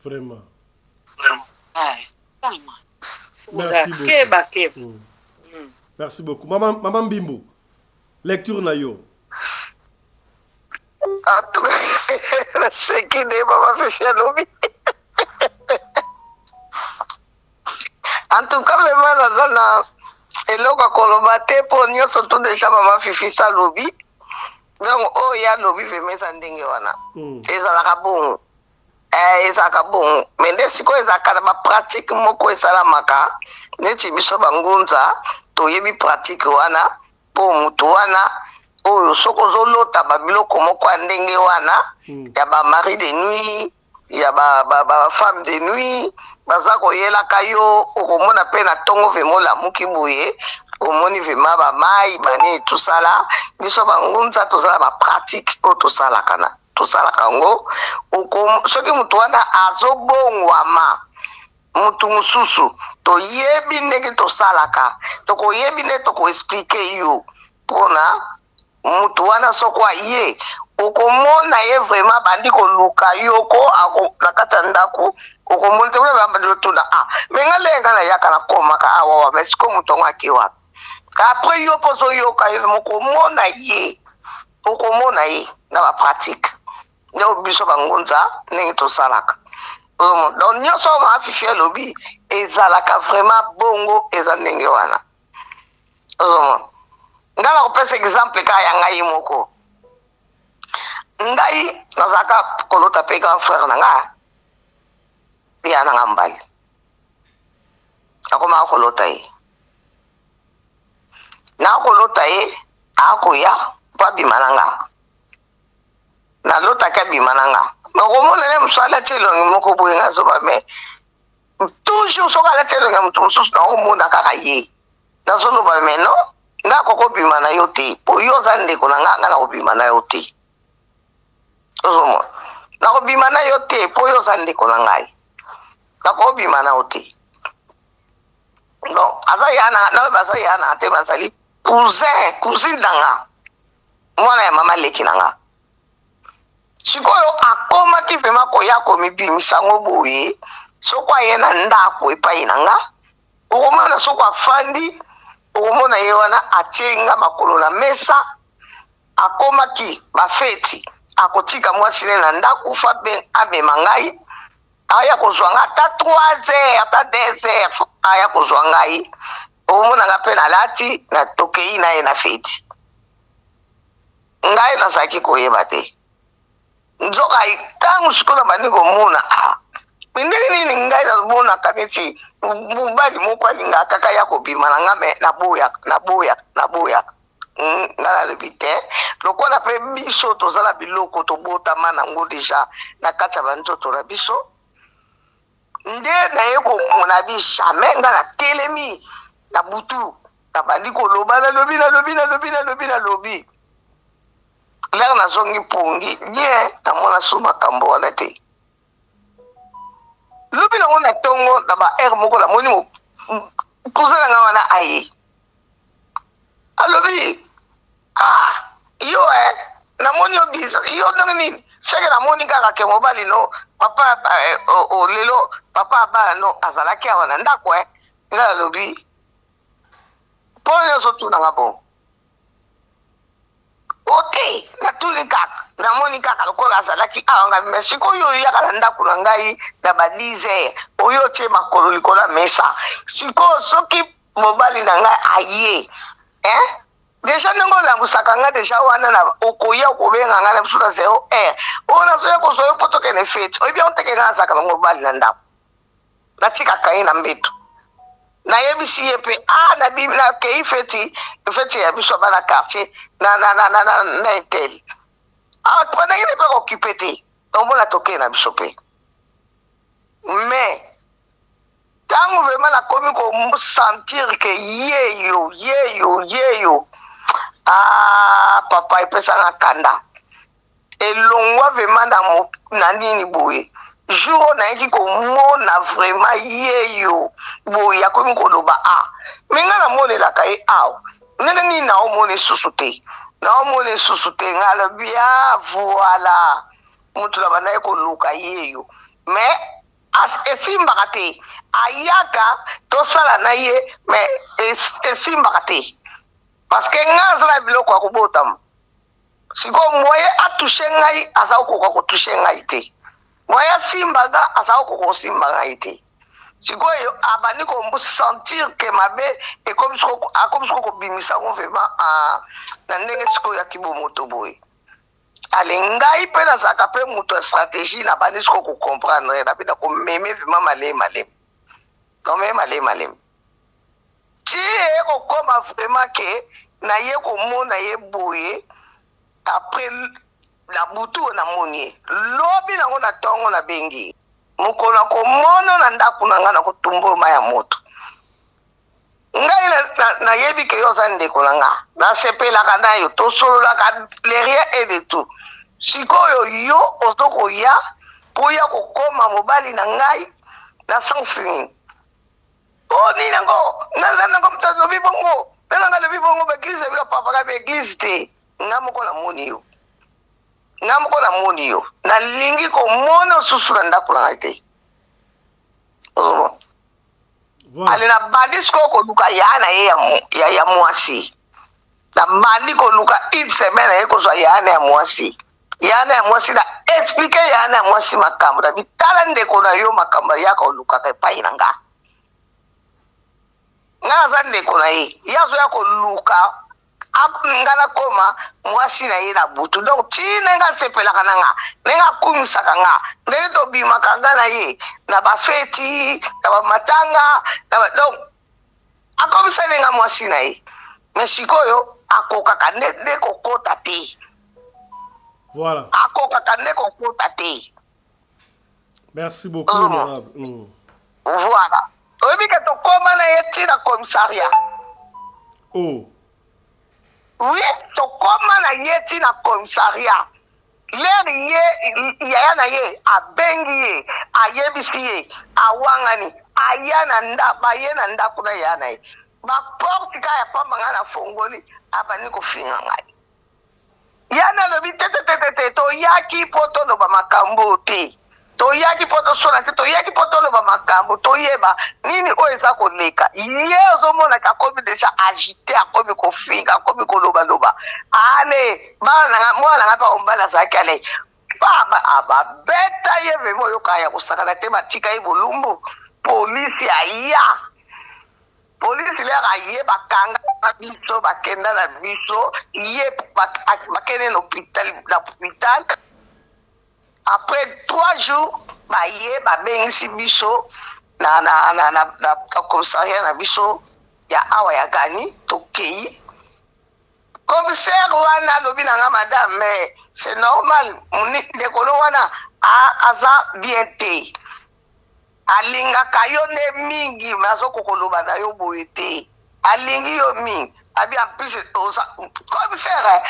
Speaker 1: vraiment
Speaker 14: Merci beaucoup. Keba keba.
Speaker 1: Merci beaucoup. Maman, Maman Mbimbo, lecture na yo.
Speaker 13: Naseki nde mama Fifi alobi. En tout cas vraiment naza na eloko ya koloba te mpo nyonso tout déjà mama Fifi salobi. Donc oyo ye alobi vraiment eza ndenge wana. Ezalaka bongo. Eh, ezalaka bongo me nde sikoyo ezalaka na bapratique moko esalamaka neti biso bangunza toyebi pratique wana mpo motu wana oyo soki ozolota babiloko moko ya ndenge wana ya bamari de nuit ya bafemme ba, ba de nuit baza koyelaka yo okomona mpe na ntongo vraiment olamuki boye omoni vraiment bamai banini tosala biso bangunza toza na bapratique oyo tosalaka na tosalaka yango soki motu wana azobongwama motu mosusu toyebi ndenge tosalaka tokoyebi nde tokoexpliquer yo mpona motu wana soko aye. Okomona ye vraiment abandi koluka yo ko ako na kati ya ndaku okomona te kuna abandi kotuna ah mais nga ndenge nga nayaka nakomaka awa wa mais sikoyo moto yango ake wapi? Après yo pe ozoyoka ye vraiment okomona ye okomona ye na ba pratique nde biso ba ngunza ndenge tosalaka ozomona donc nionso oyo mama Fifi alobi ezalaka vraiment bongo eza ndenge wana. Ozomona? Ngai nakopesa exemple kaka ya ngai moko. Ngai nazalaka kolota pe grand frère na nga, ya na nga mobali. Nakomaka kolota ye. Nakolota ye, akoya po abima na nga. Nalotaki abima na nga. Mais okomona ye mosusu alati elongi moko boye, nga zoba mais toujours soki alati elongi ya moto mosusu naomona kaka ye nazoloba mais non nga akoki kobima na yo te po yo oza ndeko na nga nga nakobima na yo te ozomona nakobima na yo te po yo oza ndeko na ngai nakobima na yo te donc aza ya na naloba aza ya na te bazali cousin cousine na nga mwana ya mama leki na nga Sikoyo akomaki vraiment koya komibimisa ngo boye soko aye na ndako epai na nga okomona soko afandi okomona ye wana atie nga makolo na mesa akomaki bafeti akotika mwasi ne na ndako fa amema ngai aya kozwa nga ata 3 heures ata 2 heures aya kozwa ngai okomona nga mpe nalati na tokei na ye na feti Ngai nazalaki koyeba te. Nzoka ntango sikoyo nabandi komona, ah, me ndenge nini ngai namonaka neti mobali moko alingaka kaka ya kobima na ngai, me naboyaka, naboyaka, naboyaka. Hmm, ngai nalobi te, lokola mpe biso toza na biloko tobotama nango deja na kati ya banzoto na biso, nde naye komona bi jamais ngai natelemi na butu Nabandi koloba, nalobi, nalobi, nalobi, nalobi, nalobi. Lere nazongi pongi, nie, namona su makambo wana te. Lobi nango na tongo, na ba heure moko, namoni cousin na nga wana aye. Alobi, ah, yo eh, namoni yo bisa, yo ndenge nini? Seke namoni kaka ke mobali no, papa, eh, oh, oh, lelo, papa abala no, azalaki awa na ndako eh. Nga nalobi, Mpo nini ozotuna nga bongo? Ote, natuni kaka, namoni kaka lokola azalaki awa ngai, mais sikoyo oyaka na ndako na ngai na ba 10 heures, oyo otie makolo likolo ya mesa. Sikoyo soki mobali na ngai aye, hein? Deja ndenge olangusaka ngai deja wana na okoya okobenga ngai na biso na 0 heure. Oyo nazoya kozwa yo mpo tokende feti. Oyebi yango te ke ngai nazalaka na mobali na ndako. Natikaka ye na mbetu. Nayebisi ye pe ah nabimi nakeyi feti feti ya biso ya bana quartier na na na na na na intel. Ah ndenge nini pe kokipe te. Omona tokei na biso pe. Mais tango vraiment nakomi ko sentir que yeyo yeyo yeyo ah papa epesa nga kanda. Elongwa vraiment na na nini boye jour oyo nayaki komona vraiment yeyo boye akomi koloba ah me nga namonelaka ye awa ndenge nini naomona esusu te naomona esusu te nga alobi ah voilà mutu na bandaki koluka yeyo mais esimbaka te ayaka tosala na ye mais esimbaka te parce que nga aza na biloko ya kobotama Sikoyo moyen a toucher ngai aza kokoka ko toucher ngai te. Moyen asimba nga aza kokoka kosimba ngai te. Sikoyo abandi ko sentir que mabe ekomi sikoyo akomi sikoyo kobimisa yango vraiment na ndenge sikoyo ya kibomoto boye. Ale ngai pe nazalaka pe moto ya strategie nabandi sikoyo ko comprendre ye nabi nakomeme vraiment malemi malemi. Nakomeme malemi malemi. Ti eye kokoma vraiment que naye komona ye boye après na butu oyo namoni ye lobi nango na tongo nabengi ye mokolo nakomono na ndaku na nga nakotumba oyo mayi ya moto ngai nayebi ke yo oza ndeko na nga nasepelaka nayo tosololaka le rien et de tout sikoyo yo ozo koya po oya kokoma mobali na ngai na sens nini Oh nini yango nga na nanga moto alobi bongo nga nanga alobi bongo ba eglise na bino papa nga ba eglise te nga moko na moni yo. Nga moko namoni yo, nalingi komona yo susu na ndako na ngai te. Ozomona?
Speaker 1: Voilà.
Speaker 13: Ale nabandi sikoyo koluka ya na ye ya, ya, ya mwasi. Nabandi koluka une semaine aye kozwa ya na ya mwasi. Ya na ya mwasi na explique ya na ya mwasi makambo na bitala ndeko na yo makambo ayaka olukaka epai na nga. Nga naza ndeko na ye, ye azoya koluka nga nakoma mwasi na ye na butu. Donc ti ndenge asepelaka na nga, ndenge akumisaka nga, ndenge tobimaka nga na ye na bafeti, na bamatanga, na ba, donc akomisaki nga mwasi na ye. Mais sikoyo akokaka nde nde kokota te.
Speaker 1: Voilà.
Speaker 13: Akokaka nde kokota te.
Speaker 1: Merci beaucoup, honorable.
Speaker 13: Voilà. Oyebi ke tokoma na ye ti na commissariat.
Speaker 1: Oh.
Speaker 13: Oui, tokoma na ye ti na commissariat. Lere ye yaya na ye abengi ye, ayebisi ye, awangani, aya na ndako, baye na ndako na yaya na ye. Ba porte kaka ya pamba ngai nafongoli, abandi kofinga ngai. Yana alobi tetetetete toyaki mpo toloba makambo oyo te, toyaki mpo toswana te, toyaki mpo toloba makambo toyeba nini oyo eza koleka. Ye ozomonaka akomi deja agite, akomi kofinga, akomi kolobaloba. Ale bana na nga, mwana na nga mpe mobali azalaki ale babeta ye vraimen, oyoka ya kosakana te, batika ye bolumbu, polisi aya. Police lere aye bakanga biso bakenda na biso ye bakende na hopital na hopital après 3 jours baye babengisi biso na na na na, na, na commissariat na biso ya awa ya Gani tokei commissaire wana alobi na nga madame mais c'est normal ndeko no wana aza bien te Alingaka yo nde mingi mais azo koloba na yo boye te. Alingi yo mingi. Abi en plus oza commissaire eh.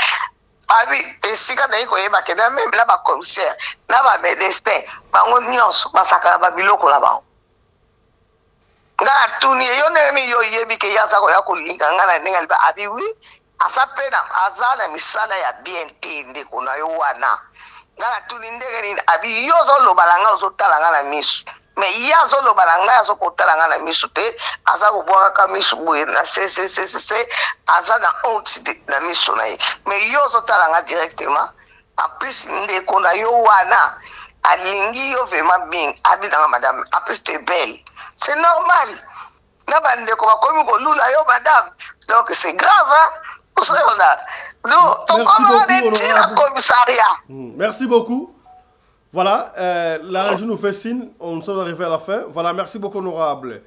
Speaker 13: Abi esika naye koyeba ke na meme na ba commissaire na ba medecin bango nionso bazalaka na ba biloko na bango. Nga natuni ye yo ndenge nini yo oyebi ke ye aza koya kolinga nga na ndenge ya liba abi oui Aza pe na aza na misala ya bien te ndeko na yo wana. Nga na tuni ndenge nini abi yo ozo loba na nga ozo tala nga na misu mais ye azo loba na ngai azo kotala nga na misu te aza kobwakaka misu boye na se se se se se aza na honte na misu na ye mais yo ozo tala nga directement en plus ndeko na yo wana alingi yo vraiment mingi abi nanga madame en plus tu es belle c'est normal na ba ndeko bakomi kolula yo madame donc c'est grave hein ozona donc tokoma wana ti na commissariat.
Speaker 1: Merci beaucoup. Voilà, la régie nous fait signe, on nous sommes arrivés à la fin. Voilà, merci beaucoup honorable.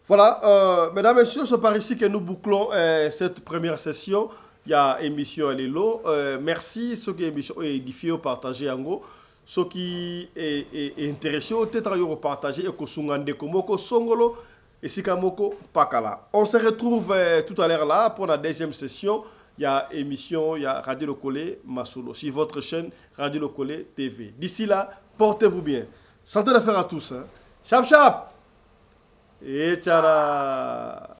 Speaker 1: Voilà, mesdames, messieurs, c'est par ici que nous bouclons cette première session. Il y a émission Alelo. Merci ceux qui émission édifié, partagé en gros. Soki e, e, e intéressé yo te, yo kopartage ekosunga ndeko moko songolo esika moko pakala. On se retrouve tout à l'heure là pour la deuxième session. Il y a émission, il y a Radio Lokole Masolo sur votre chaîne Radio Lokole TV. D'ici là, portez-vous bien. Santé d'affaires à tous. Hein. Chap chap. Et tchara.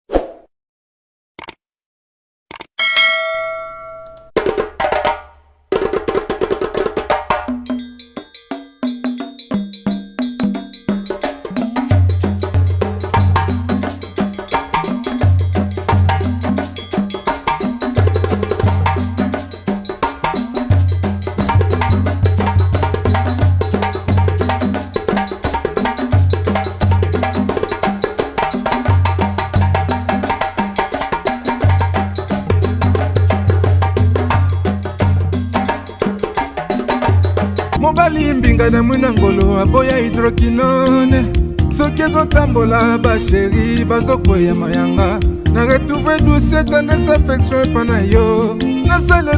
Speaker 2: Mobali mbinga na mwina ngolo aboya hydroquinone soki ezotambola basheri bazokweya mayanga na retrouve douce tendresse affection epa na yo nasalelo.